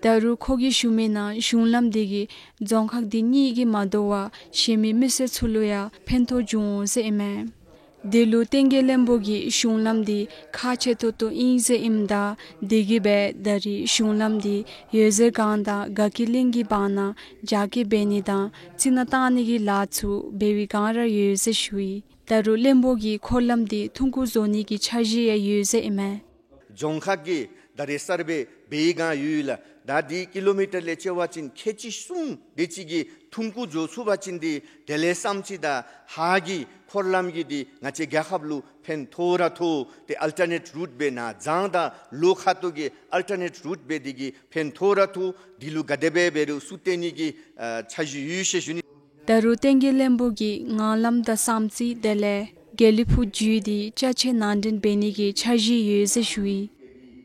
ད་རུང་ཁོ་གིས་ཞུ་མི་ནང་གཞུང་ལམ་འདི་གིས་རྫོང་ཁག་འདི་གཉིས་ཀྱིས་མ་དོ་བར་གཞན་མི་མི་སེར་ཚུ་ལུ་ཡང་ཕན་ཐོགས་འབྱུང་འོང་ཟེར་ཨིན་མས། དེ་ལུ་བསྟན་དགའ་བློན་པོ་གིས་གཞུང་ལམ་འདི་ཁག་ཆེ་ཏོག་ཏོ་ཨིན་ཟེར་ཨིནམ་ད་དེ་གིས་སྦེ་ད་རེས་གཞུང་ལམ་འདི་འོད་ཟེར་སྒང་དང་དགའ་སྐྱིད་གླིང་གི་བར་ན་རྒྱ་སྐྱེད་འབད་ནི་དང་རྩི་ནག་བཏང་ནི་གི་ལཱ་ཚུ་འབད་བའི་བསྒང་ར་ཡོད་ཟེར་ཞུ་ཡི། ད་རུང་བློན་པོ་གིས་འཁོར་ལམ་འདི་ཐུང་ཀུ་བཟོ་ནི་གི་འཆར་གཞི་ཡང་ཡོད་ཟེར་ཨིན་མས། རྫོང་ཁག་གིས་ད་རེས་གསར་སྦེ་འབད་བའི་བསྒང་ཡོད་ལགས། ད་འདི་ཀི་ལོ་མི་ཊར་ལས་ཕྱེ་བ་ཅིན་ཁལ་གཅིག་གསུམ་དེ་ཅིག་གིས་ཐུང་ཀུ་འགྱོ་ཚུགས་པ་ཅིན་འདི་དེ་ལས་བསམ་རྩེ་དང་ཧཱ་གི་འཁོར་ལམ་གྱི་འདི་ང་བཅས་རྒྱལ་ཁབ་ལུ་ཕན་ཐོགས་ར་ཐོགས། ཏེ་ཨལ་ཊར་ནེཊ་རུཊ་སྦེ་ནཱ་རྫོང་དང་ལོ་ཁ་ཐུག་གི་ཨལ་ཊར་ནེཊ་རུཊ་སྦེ་འདི་གིས་ཕན་ཐོགས་ར་ཐོགས། འདི་ལུ་ག་དེ་སྦེ་འབད་རུང་ཚུར་བལྟ་ནི་གི་ཨ་འཆར་གཞི་ཡོད་ཟེར་ཞུ་ནི། ད་རུང་བསྟན་དགའ་བློན་པོ་གིས་ངང་ལམ་དང་བསམ་རྩེ་དེ་ལས་དགེ་ལེགས་ཕུག་བརྒྱུད་དེ་ཅ་ཆས་ནང་འདྲེན་འབད་ནི་གི་འཆར་གཞི་ཡོད་ཟེར་ཞུ་ཡི།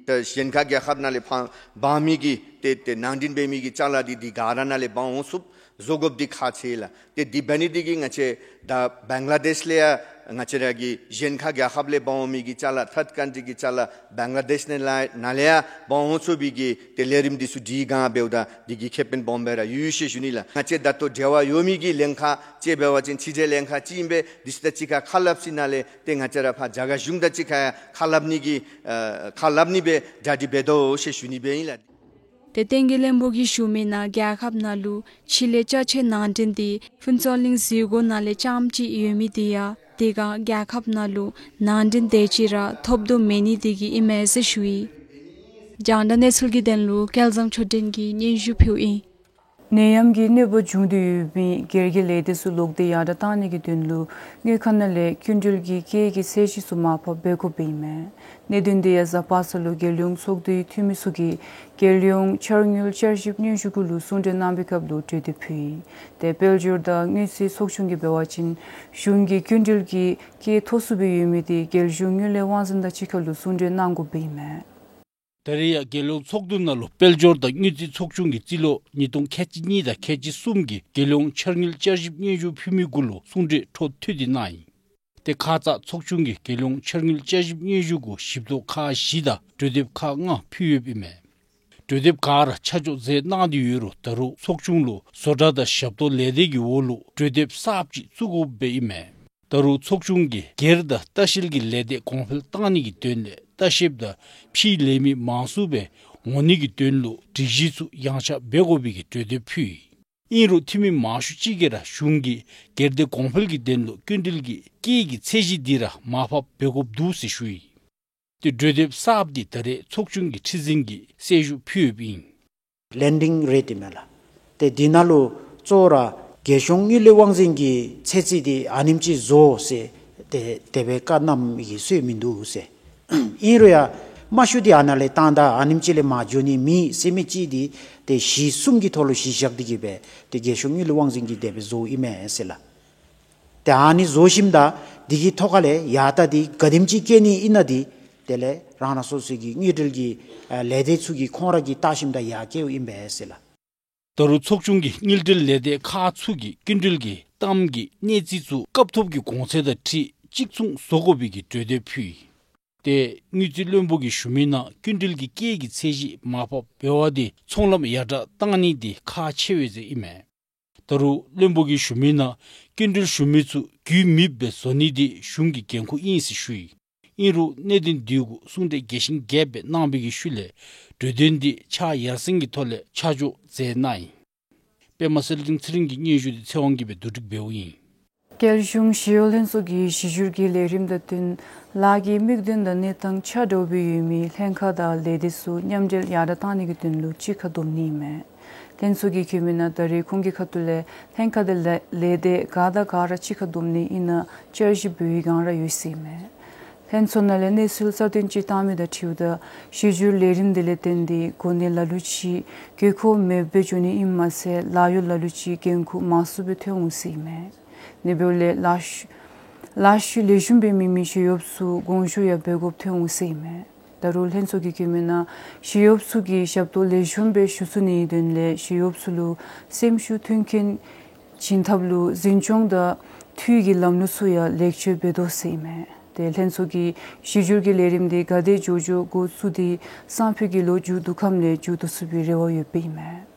ད་གཞན་ཁ་རྒྱལ་ཁབ་ནང་ལས་ཕར་འབག་མི་གི་ཏེ་ཏེ་ནང་འདྲེན་འབད་མི་གི་ཅ་ལ་འདི་འདི་ག་ར་ནང་ལས་འབག་འོང་ཚུགསཔ་བཟོ་དགོཔ་འདི་ཁག་ཆེ་ལགས། ཏེ་འདི་འབད་ནི་འདི་གིས་ང་བཅས་ད་བང་ལ་དེཤ་ལས་ཡང་ང་བཅས་ར་གི་གཞན་ཁ་རྒྱལ་ཁབ་ལས་འབག་འོང་མི་གི་ཅ་ལ་ཐཱརཌ་ཀཱན་ཊི་གི་ཅ་ལ་བང་ལ་དེཤ་ནང་ལས་ནང་ལས་ཡང་འབག་འོང་ཚུགས་པའི་གི་ཏེ་ལས་རིམ་འདི་ཚུ་སྒྲིག་བསྒང་འབདཝ་ད་འདི་གིས་ཁེ་ཕན་སྦོམ་སྦེ་ར་ཡོད་ཟེར་ཞུ་ནི་ལགས། ང་བཅས་ད་ལྟོ་འབྲེལ་བ་ཡོད་མི་གི་ལྷན་ཁག་ཅིག་འབད་བ་ཅིན་ཕྱི་རྒྱལ་ལྷན་ཁག་ཅིག་ཨིན་པས། འདི་ཚུ་དང་གཅིག་ཁར་ཁ་སླབ་ཞིནམ་ལས་ཏེ་ང་བཅས་ར་ཕར་རྒྱ་གར་གཞུང་དང་གཅིག་ཁར་ཡང་ཁ་སླབ་ནི་གི་ཨ་ཁ་སླབ་ནི་སྦེ་གྲ་སྒྲིག་འབད་དོ་ཟེར་ཞུ་ནི་སྦེ་ཨིན་ལགས། ཏེ་བསྟན་དགའ་བློན་པོ་གིས་ཞུ་མི་ནང་རྒྱལ་ཁབ་ནང་ལུ་ཕྱི་ལས་ཅ་ཆས་ནང་འདྲེན་འདི་ཕུན་ཚོགས་གླིང་འཛུལ་སྒོ་ནང་ལས་རྐྱངམ་ཅིག་ཡོད་མི་འདི་ཡང་དེ་སྒང་རྒྱལ་ཁབ་ནང་ལུ་ནང་འདྲེན་དེ་ཅིག་ར་ཐོབ་དོ་མེད་ནི་དེ་གིས་ཨིན་མས་ཟེར་ཞུ་ཡི། རྒྱང་བསྒྲགས་གནས་ཚུལ་གྱི་དོན་ལུ་སྐལ་བཟང་ཆོས་སྒྲོན་གྱིས་སྙན་ཞུ་ཕུལཝ་ཨིན། ནད་ཡམས་ཀྱི་གནོད་པ་བྱུང་སྟེ་ཡོད་པའི་སྒེར་གྱི་ལས་སྡེ་ཚུ་ལོག་སྟེ་ཡར་དྲག་བཏང་ནི་གི་དོན་ལུ་དངུལ་ཁང་ནང་ལས་སྐྱིན་འགྲུལ་གྱི་སྐྱེད་ཀྱི་ཚད་གཞི་ཚུ་མར་ཕབ་འབད་དགོཔ་ཨིན་མས། གནད་དོན་འདི་ཡང་གཟའ་པ་སངས་ལུ་རྒྱལ་ཡོངས་ཚོགས་འདུའི་འཐུས་མི་ཚུ་གིས་རྒྱལ་ཡོངས་འཆར་དངུལ་བསྐྱར་ཞིབ་སྙན་ཞུ་གུ་ལུ་གསུང་གྲོས་གནང་བའི་སྐབས་ལུ་གྲོས་འདེབས་ཕུལ་ཡི། ཏེ་དཔལ་འབྱོར་དང་དངུལ་རྩིས་ཚོགས་ཆུང་གིས་འབད་བ་ཅིན་གཞུང་གི་སྐྱིན་འགྲུལ་གྱི་སྐྱེད་མཐོ་སུ་སྦེ་ཡོད་མི་འདི་རྒྱལ་གཞུང་དངུལ་ལས་དབང་འཛིན་དང་གཅིག་ཁར་ལུ་གསུང་གྲོས་གནང་དགོཔ་ཨིན་མས། ད་རེས་ཡང་རྒྱལ་ཡོངས་ཚོགས་འདུ་ནང་ལུ་དཔལ་འབྱོར་དང་དངུལ་རྩིས་ཚོགས་ཆུང་གི་རྩིས་ལོ་ཉིས་སྟོང་ཁལ་གཅིག་གཉིས་དང་ཁལ་གཅིག་གསུམ་གྱི་རྒྱལ་ཡོངས་འཆར་དངུལ་བསྐྱར་ཞིབ་སྙན་ཞུ་ཕུལ་མི་གུ་ལུ་གསུང་གྲོས་འཕྲོ་མཐུད་དེ་གནང་ཡི། ཏེ་ཁ་ཙ་ཚོགས་ཆུང་གིས་རྒྱལ་ཡོངས་འཆར་དངུལ་བསྐྱར་ཞིབ་སྙན་ཞུ་གུ་ཞིབ་དཔྱད་ཁག་བཞི་དང་གྲོས་འདེབས་ཁག་ལྔ་ཕུལ་ཡོདཔ་ཨིན་མས། གྲོས་འདེབས་ག་ར་ཆ་འཇོག་མཛད་གནང་སྟེ་ཡོད་རུང་ད་རུང་ཚོགས་ཆུང་ལུ་བཟོ་གྲྭ་དང་ཞབས་ཏོག་ལས་སྡེ་གི་འོག་ལུ་གྲོས་འདེབས་གསརཔ་ཅིག་བཙུགས་དགོཔ་སྦེ་ཨིན་མས། ད་རུང་ཚོགས་ཆུང་གིས་སྒེར་དང་ལྟ་བཤལ་གྱི་ལས་སྡེ་གོང་འཕེལ་བཏང་ནི་གི་དོན་ལས་ལྟ་བཤལཔ་དང་ཕྱིའི་ལས་མི་མང་སུ་སྦེ་འོང་ནི་གི་དོན་ལུ་སྒྲིག་གཞི་ཚུ་ཡངས་ཆག་འབད་དགོ་པའི་གི་གྲོས་འདེབས་ཕུལ་ཡི། ཨིན་རུང་འཐུས་མི་མང་ཤོས་ཅིག་གིས་ར་གཞུང་གིས་སྒེར་སྡེ་གོང་འཕེལ་གྱི་དོན་ལུ་སྐྱིན་འགྲུལ་གྱི་སྐྱེད་ཀྱི་ཚད་གཞི་འདི་ར་མར་ཕབ་འབད་དགོཔ་འདུག་ཟེར་ཞུ་ཡི། ཏེ་གྲོས་འདེབས་གསརཔ་འདི་ད་རེས་ཚོགས་ཆུང་གི་ཁྲི་འཛིན་གྱིས་གསལ་ཞུ་ཕུལ་ཡོདཔ་ཨིན། ལེན་ཌིང་རེཊ་ཨིན་མས་ལགས། ཏེ་འདི་ནང་ལུ་གཙོ་བོ་ར་རྒྱལ་གཞུང་དངུལ་ལས་དབང་འཛིན་གྱི་ཚད་རྩིས་འདི་ཨ་ནེམ་ཅིག་བཟོ་ཟེར་ཏེ་དེ་སྦེ་བཀའ་གནངམ་གི་སྲོལ་མིན་འདུག་ཟེར། ཨིན་རུང་ཡང་མ་ཤུ་འདི་ཨ་ནཱ་ལས་བཏང་ད་ཨ་ནེམ་ཅིག་ལས་མར་འགྱོ་ནི་མེད་ཟེར་མི་ཅིག་འདི་ཏེ་གཞི་གསུམ་གྱི་ཐོག་ལུ་གཞི་བཞག་སྟེ་གིས་སྦེ་ཏེ་རྒྱལ་གཞུང་དངུལ་ལས་དབང་འཛིན་གྱིས་དེ་སྦེ་བཟོཝ་ཨིན་མས་ཟེར་ལགས། ཏེ་ཨ་ནི་བཟོ་ཞིནམ་ད་འདི་གི་ཐོག་ཁ་ལས་ཡར་ད་འདི་ག་དེམ་ཅིག་སྐྱེད་ནི་ཨིན་ན་འདི་དེ་ལས་རང་རང་སོ་སོ་གི་དངུལ་འབྲེལ་གྱི་ཨ་ལས་སྡེ་ཚུ་གིས་ཁོང་ར་གིས་བལྟ་ཞིནམ་ད་ཡར་སྐྱེཝ་ཨིན་པས་ཟེར་ལགས། ད་རུང་ཚོགས་ཆུང་གིས་དངུལ་འབྲེལ་ལས་སྡེ་ཁག་ཚུ་གིས་སྐྱིན་འགྲུལ་གྱི་གཏའམ་གྱི་གནས་རྩིས་ཚུ་སྐབས་ཐོབ་ཀྱི་གོང་ཚད་དང་འཁྲིལ་གཅིག་མཚུངས་བཟོ་དགོ་པའི་གི་གྲོས་འདེབས་ཕུལ་ཡི། ཏེ་དངུལ་རྩིས་བློན་པོ་གིས་ཞུ་མི་ནང་སྐྱིན་འགྲུལ་གྱི་སྐྱེད་ཀྱི་ཚད་གཞི་མར་ཕབ་འབད་བ་འདི་ཚོང་ལམ་ཡར་དྲག་བཏང་ནི་འདི་ཁག་ཆེ་བས་ཟེར་ཨིན་མས། ད་རུང་བློན་པོ་གིས་ཞུ་མི་ནང་སྐྱིན་འགྲུལ་ཞུ་མི་ཚུ་རྒྱུས་མེདཔ་སྦེ་བཟོ་ནི་འདི་གཞུང་གི་འགན་ཁུར་ཨིན་ཟེར་ཞུ་ཡི། ཨིན་རུང་གནད་དོན་འདི་གུ་གསུང་གྲོས་རྒྱས་ཤིང་རྒྱསཔ་སྦེ་གནང་བའི་གི་ཤུལ་ལས་གྲོས་དོན་འདི་ཕྱག་ཡར་སེང་གི་ཐོག་ལས་ཆ་འཇོག་མཛད་གནང་ཡི། པདྨ་གསལ་སྒྲོན་ཚེ་རིང་གི་སྙན་ཞུ་འདི་ཚེ་དབང་གིས་སྦེ་བསྡུ་སྒྲིག་འབདཝ་ཨིན། རྒྱལ་གཞུང་ཞི་གཡོག་ལྷན་ཚོགས་ཀྱིས་གཞི་བསྒྱུར་གྱི་ལས་རིམ་དང་བསྟུན་ལཱ་གི་དམིགས་དོན་དང་གནས་སྟངས་ཆ་འདྲཝ་སྦེ་ཡོད་མི་ལྷན་ཁག་དང་ལས་སྡེ་ཚུ་མཉམ་འབྲེལ་ཡར་དྲག་བཏང་ནི་གི་དོན་ལུ་གཅིག་ཁར་བསྡོམ་ནི་ཨིན་མས། ལྷན་ཚོགས་ཀྱིས་བཀོད་མི་ནང་ད་རེས་ཁོང་གི་ཁ་ཐུག་ལས་ལྷན་ཁག་དང་ལས་ལས་སྡེ་ག་དང་ག་ར་གཅིག་ཁར་བསྡོམ་ནི་ཨིན་ན་བསྐྱར་ཞིབ་འབད་བའི་བསྒང་ར་ཡོད་ཟེར་ཨིན་མས། ལྷན་ཚོགས་ནང་ལས་གནས་ཚུལ་གསར་བཏོན་ཅིག་བཏང་མི་དང་འཁྲིལཝ་ད་གཞི་བསྒྱུར་ལས་རིམ་འདི་ལས་བརྟེན་ཏེ་གོ་གནས་ལ་ལུ་ཅིག་དགོས་མཁོ་མེདཔ་སྦེ་འགྱོ་ནི་ཨིནམ་མ་ཚད་ལཱ་གཡོག་ལ་ལུ་ཅིག་འགན་ཁུར་མང་སུ་སྦེ་ཐོན་འོང་ཟེར་ཨིན་མས། ཨ་ནི་འབདཝ་ལས་ལཱ་ཤུལ་ལཱ་ཤུལ་ལེགས་ཤོམ་སྦེ་མེད་མི་ཞི་གཡོགཔ་ཚུ་དགོངས་ཞུ་ཡང་འབད་དགོཔ་ཐོན་འོང་ཟེར་ཨིན་མས། ད་རུང་ལྷན་ཚོགས་ཀྱིས་བཀོད་མི་ནང་ཞི་གཡོགཔ་ཚུ་གིས་ཞབས་ཏོག་ལེགས་ཤོམ་སྦེ་ཞུ་ཚུགས་ནིའི་དོན་ལས་ཞི་གཡོགཔ་ཚུ་ལུ་སེམས་ཤུགས་མཐུན་རྐྱེན་བྱིན་ཐབས་ལུ་འཛིན་སྐྱོང་དང་འཐུས་ཀྱི་ལམ་ལུགས་ཚུ་ཡང་ལེགས་བཅོས་འབད་དོ་ཟེར་ཨིན་མས། ཏེ་ལྷན་ཚོགས་ཀྱིས་གཞི་བསྒྱུར་གྱི་ལས་རིམ་འདི་ག་དེ་མགྱོགས་མགྱོགས་འགོ་བཙུགས་ཏེ་སང་ཕོད་ཀྱི་ལོ་མཇུག་བསྡུ་ཁམས་ལས་མཇུག་བསྡུ་ཚུགས་པའི་རེ་བ་ཡོདཔ་ཨིན་མས།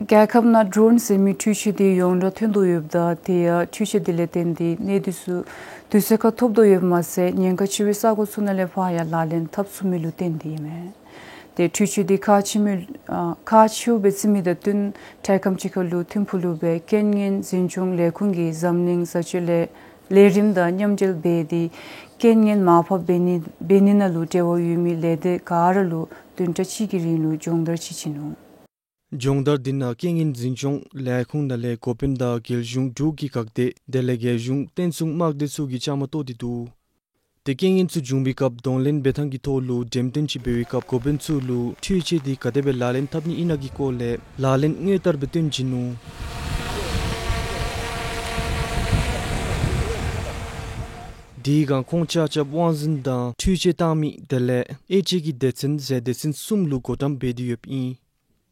རྒྱལ་ཁབ་ནང་ཌྲོན་ཟེར་མི་འཕྲུལ་ཆས་འདི་ཡོངས་གྲགས་ཐོན་དོ་ཡོདཔ་ད་དེ་ཡང་འཕྲུལ་ཆས་འདི་ལས་བརྟེན་ཏེ་གནས་སྡུད་ཚུ་དུས་ཚོད་ཁར་ཐོབ་དོ་ཡོདཔ་མ་ཚད་ཉེན་ཁ་ཆེ་བའི་ས་གོ་ཚུ་ནང་ལས་ཕར་ཡང་ལག་ལེན་འཐབ་ཚུགས་མི་ལུ་བརྟེན་ཏེ་ཨིན་མས། ཏེ་འཕྲུལ་ཆས་འདི་ཁག་ཆེ་མི་ཨ་ཁག་ཆེཝ་སྦེ་བརྩི་མི་དང་བསྟུན་དྲེལ་ཁམས་ཅིག་ཁར་ལུ་ཐིམ་ཕུག་ལུ་སྦེ་རྐྱེན་ངན་འཛིན་སྐྱོང་ལས་ཁུངས་ཀྱིས་འཛམ་གླིང་བཟའ་སྤྱོད་ལས་ལས་རིམ་དང་མཉམ་འབྲེལ་འབད་དེ་རྐྱེན་ངན་མར་ཕབ་འབད་ནི་འབད་ནི་ནང་ལུ་འབྲེལ་བ་ཡོད་མི་ལས་སྡེ་ག་ར་ལུ་བདུན་ཕྲག་གཅིག་གི་རིང་ལུ་སྦྱོང་བརྡར་ཅིག་བྱིན་ནུག། སྦྱོང་བརྡར་འདི་ནང་རྐྱེན་ངན་འཛིན་སྐྱོང་ལས་ཁུངས་ནང་ལས་འགོ་དཔོན་དང་རྒྱལ་གཞུང་འབྲུག་གི་འགག་སྡེ་དེ་ལས་རྒྱལ་གཞུང་བརྟན་སྲུང་དམག་སྡེ་ཚུ་གིས་བཅའ་མར་གཏོགས་ཏེ་འདུག། ཏེ་རྐྱེན་ངན་ཚུ་བྱུང་བའི་སྐབས་གདོང་ལེན་འབད་ཐངས་ཀྱི་ཐོག་ལུ་འགྲེམས་སྟོན་ཅིག་འབད་བའི་སྐབས་འགོ་དཔོན་ཚུ་ལུ་འཕྲུལ་ཆས་འདི་ག་དེ་སྦེ་ལག་ལེན་འཐབ་ནི་ཨིན་ན་གི་སྐོར་ལས་ལག་ལེན་དངོས་བསྟར་སྦེ་སྟོན་བྱིན་ནུག། དེའི་སྒང་ཁོང་ཆ་ཁྱབ་དབང་འཛིན་དང་འཕྲུལ་ཆས་བཏང་མི་དེ་ལས་དབྱེ་དཔྱད་ཀྱི་སྡེ་ཚན་ཟེར་སྡེ་ཚན་གསུམ་ལུ་བགོ་བཀྲམ་འབད་དེ་ཡོདཔ་ཨིན།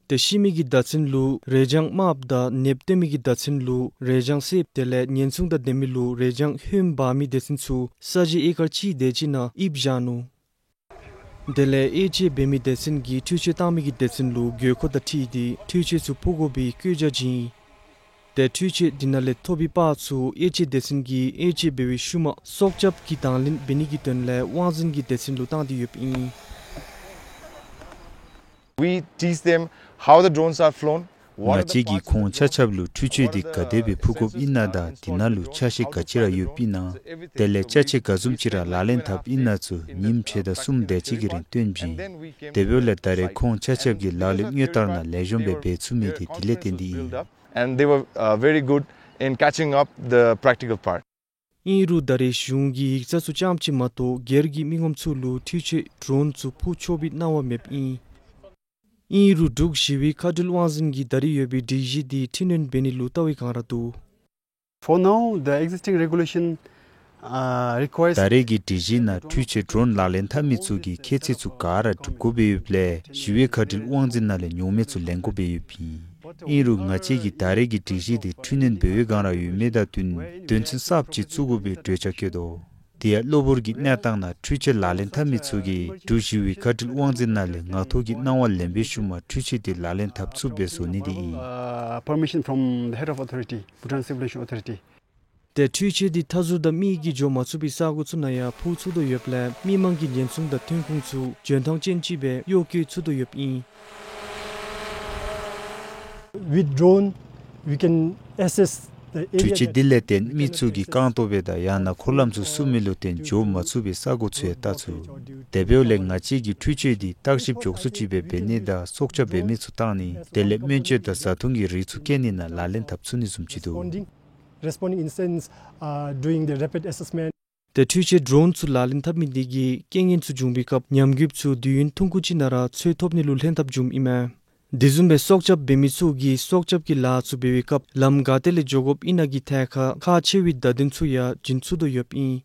ཏེ་ཤི་མི་གི་བརྡ་མཚོན་ལུ་རེ་ལྗང་དམརཔོ་དང་ནདཔ་སྟོན་མི་གི་བརྡ་མཚོན་ལུ་རེ་ལྗང་སེརཔོ་དེ་ལས་ཉེན་སྲུང་དང་ལྡན་མི་ལུ་རེ་ལྗང་ཧོནམོ་འབག་མི་སྡེ་ཚན་ཚུ་ས་གཞི་ཨེ་ཀར་གཅིག་དེ་ཅིག་ནང་དབྱིབས་བཞག་ནུག། དེ་ལས་དབྱེ་དཔྱད་འབད་མི་སྡེ་ཚན་གྱིས་འཕྲུལ་ཆས་བཏང་མི་གི་སྡེ་ཚན་ལུ་དགོས་མཁོ་དང་འཁྲིལ་ཏེ་འཕྲུལ་ཆས་ཚུ་ཕུལ་དགོ་པའི་བཀོད་རྒྱ་བྱིན། ཏེ་འཕྲུལ་ཆས་འདི་ནང་ལས་ཐོབ་པའི་པར་ཚུ་དབྱེ་དཔྱད་སྡེ་ཚན་གྱིས་དབྱེ་དཔྱད་འབད་བའི་ཤུལ་མ་སྲོག་སྐྱབས་ཀྱི་དང་ལེན་འབད་ནི་གི་དོན་ལས་དབང་འཛིན་གྱི་སྡེ་ཚན་ལུ་བཏང་སྟེ་ཡོདཔ་ཨིན། We teach them how the drones are flown, what are the parts of the drone, what are the parts of the drone. ང་བཅས་ཀྱིས་ཁོང་ཆ་ཁྱབ་ལུ་འཕྲུལ་ཆས་འདི་ག་དེ་སྦེ་ཕུལ་དགོཔ་ཨིན་ན་དང་འདི་ནང་ལུ་ཆ་ཤས་ག་ཅི་ར་ཡོདཔ་ཨིན་ན། དེ་ལས་ཅ་ཆས་ག་བཟུམ་ཅིག་ར་ལག་ལེན་འཐབ་ཨིན་ན་ཚུ་ཉིནམ་ཕྱེད་དང་གསུམ་དེ་ཅིག་གི་རིང་སྟོན་བྱིན། དེ་འབདཝ་ལས་ད་རེས་ཁོང་ཆ་ཁྱབ་ཀྱིས་ལག་ལེན་དངོས་བསྟར་ནང་ལེགས་ཤོམ་སྦེ་འབད་ཚུགས་མི་འདི་དེ་ལས་བརྟེན་ཏེ་ཨིན། And they were, uh, very good in catching up the practical part. ཨིན་རུང་ད་རེས་གཞུང་གིས་ཡིག་ཚང་ཚུ་རྐྱངམ་ཅིག་མ་གཏོགས་སྒེར་གྱི་མི་ངོམ་ཚུ་ལུ་འཕྲུལ་ཆས་ཌྲོན་ཚུ་ཕུལ་ཆོག་པའི་གནང་བ་མེདཔ་ཨིན། ཨིན་རུང་འབྲུག་ཞི་བའི་མཁའ་འགྲུལ་དབང་འཛིན་གྱིས་ད་རེས་ཡོད་པའི་སྒྲིག་གཞི་འདི་འཕྲི་སྣོན་འབད་ནི་ལུ་བལྟ་བའི་བསྒང་ར་འདུག། For now, the existing regulation ཨ་རི་ཀུ་ཨེསཊ། ད་རེས་ཀྱི་སྒྲིག་གཞི་ནང་འཕྲུལ་ཆས་ཌོ་རོན་ལག་ལེན་འཐབ་མི་ཚུ་གིས་ཁྱད་ཚད་ཚུ་ག་ར་སྒྲུབ་དགོ་པའི་ཡོདཔ་ལས་ཞི་བའི་ཁ་བྲལ་དབང་འཛིན་ནང་ལས་ཉོག་མེད་ཚུ་ལེན་དགོ་པའི་ཡོདཔ་ཨིན། ཨིན་རུང་ང་བཅས་ཀྱིས་ད་རེས་ཀྱི་སྒྲིག་གཞི་དེ་འཕྲུལ་སྣོན་འབད་བའི་སྒང་ར་ཡོད་མི་དང་བསྟུན་དོན་ཚན་གསརཔ་ཅིག་བཙུགས་དགོ་པའི་གྲོས་འཆར་བཀོད་དོ། དེ་ཡང་གློ་བུར་གྱི་གནས་སྟངས་ནང་འཕྲུལ་ཆས་ལག་ལེན་འཐབ་མི་ཚུ་གིས་འབྲུག་ཞི་བའི་ཁ་བྲལ་དབང་འཛིན་ནང་ལས་ངག་ཐོག་གི་གནང་བ་ལེན་པའི་ཤུལ་མ་འཕྲུལ་ཆས་དེ་ལག་ལེན་འཐབ་ཚུགསཔ་སྦེ་བཟོ་ནི་དེ་ཨིན། Uh, permission from the head of authority, Bhutan Civil Aviation Authority. ཏེ་འཕྲུལ་ཆས་འདི་མཐའ་ཟུར་དང་མི་གིས་འགྱོ་མ་ཚུགས་པའི་ས་གོ་ཚུ་ནང་ཡང་འཕུར་ཚུགས་དོ་ཡོདཔ་ལས་མི་མང་གི་ཉེན་སྲུང་དང་ཐོན་ཁུངས་ཚུ་འཇོན་ཐང་ཅན་ཅིག་སྦེ་གཡོག་བཀོལ་ཚུགས་དོ་ཡོདཔ་ཨིན། With drone, we can assess the area འཕྲུལ་ཆས་འདི་ལས་བརྟེན་མི་ཚུ་གིས་རྐང་སྟོང་སྦེ་དང་ཡང་ན་འཁོར་ལམ་ཚུ་བསུབ་མི་ལུ་བརྟེན་འགྱོ་མ་ཚུགས་པའི་ས་གོ་ཚུ་ཡང་བལྟ་ཚུགས། དེ་འབདཝ་ལས་ང་བཅས་ཀྱིས་འཕྲུལ་ཆས་འདི་བརྟག་ཞིབ་མགྱོགས་སུ་ཅིག་སྦེ་འབད་ནི་དང་སྲོག་སྐྱབས་འབད་མི་ཚུ་བཏང་ནི་དེ་ལས་སྨན་བཅོས་དང་བཟའ་འཐུང་གི་རིགས་ཚུ་བསྐྱལ་ནི་ནང་ལག་ལེན་འཐབ་ཚུགས་ནི་བཟུམ་ཅིག་འདུག། Responding, responding instance, uh, doing the rapid assessment. ཏེ་འཕྲུལ་ཆས་ཌོ་རོན་ཚུ་ལག་ལེན་འཐབ་མི་འདི་གིས་རྐྱེན་ངན་ཚུ་འབྱུང་བའི་སྐབས་ཉམས་རྒུདཔ་ཚུ་དུས་ཡུན་ཐུང་ཀུ་ཅིག་ནང་ར་འཚོལ་ཐོབ་ནི་ལུ་ལྷན་ཐབས་འབྱུངམ་ཨིན་མས། དེ་བཟུམ་སྦེ་སྲོག་སྐྱབས་འབད་མི་ཚུ་གིས་སྲོག་སྐྱབས་ཀྱི་ལཱ་ཚུ་འབད་བའི་སྐབས་ལམ་ག་ཏེ་ལས་འགྱོ་དགོཔ་ཨིན་ན་གི་ཐད་ཁར་ཁག་ཆེ་བའི་བརྡ་དོན་ཚུ་ཡང་བྱིན་ཚུགས་དོ་ཡོདཔ་ཨིན།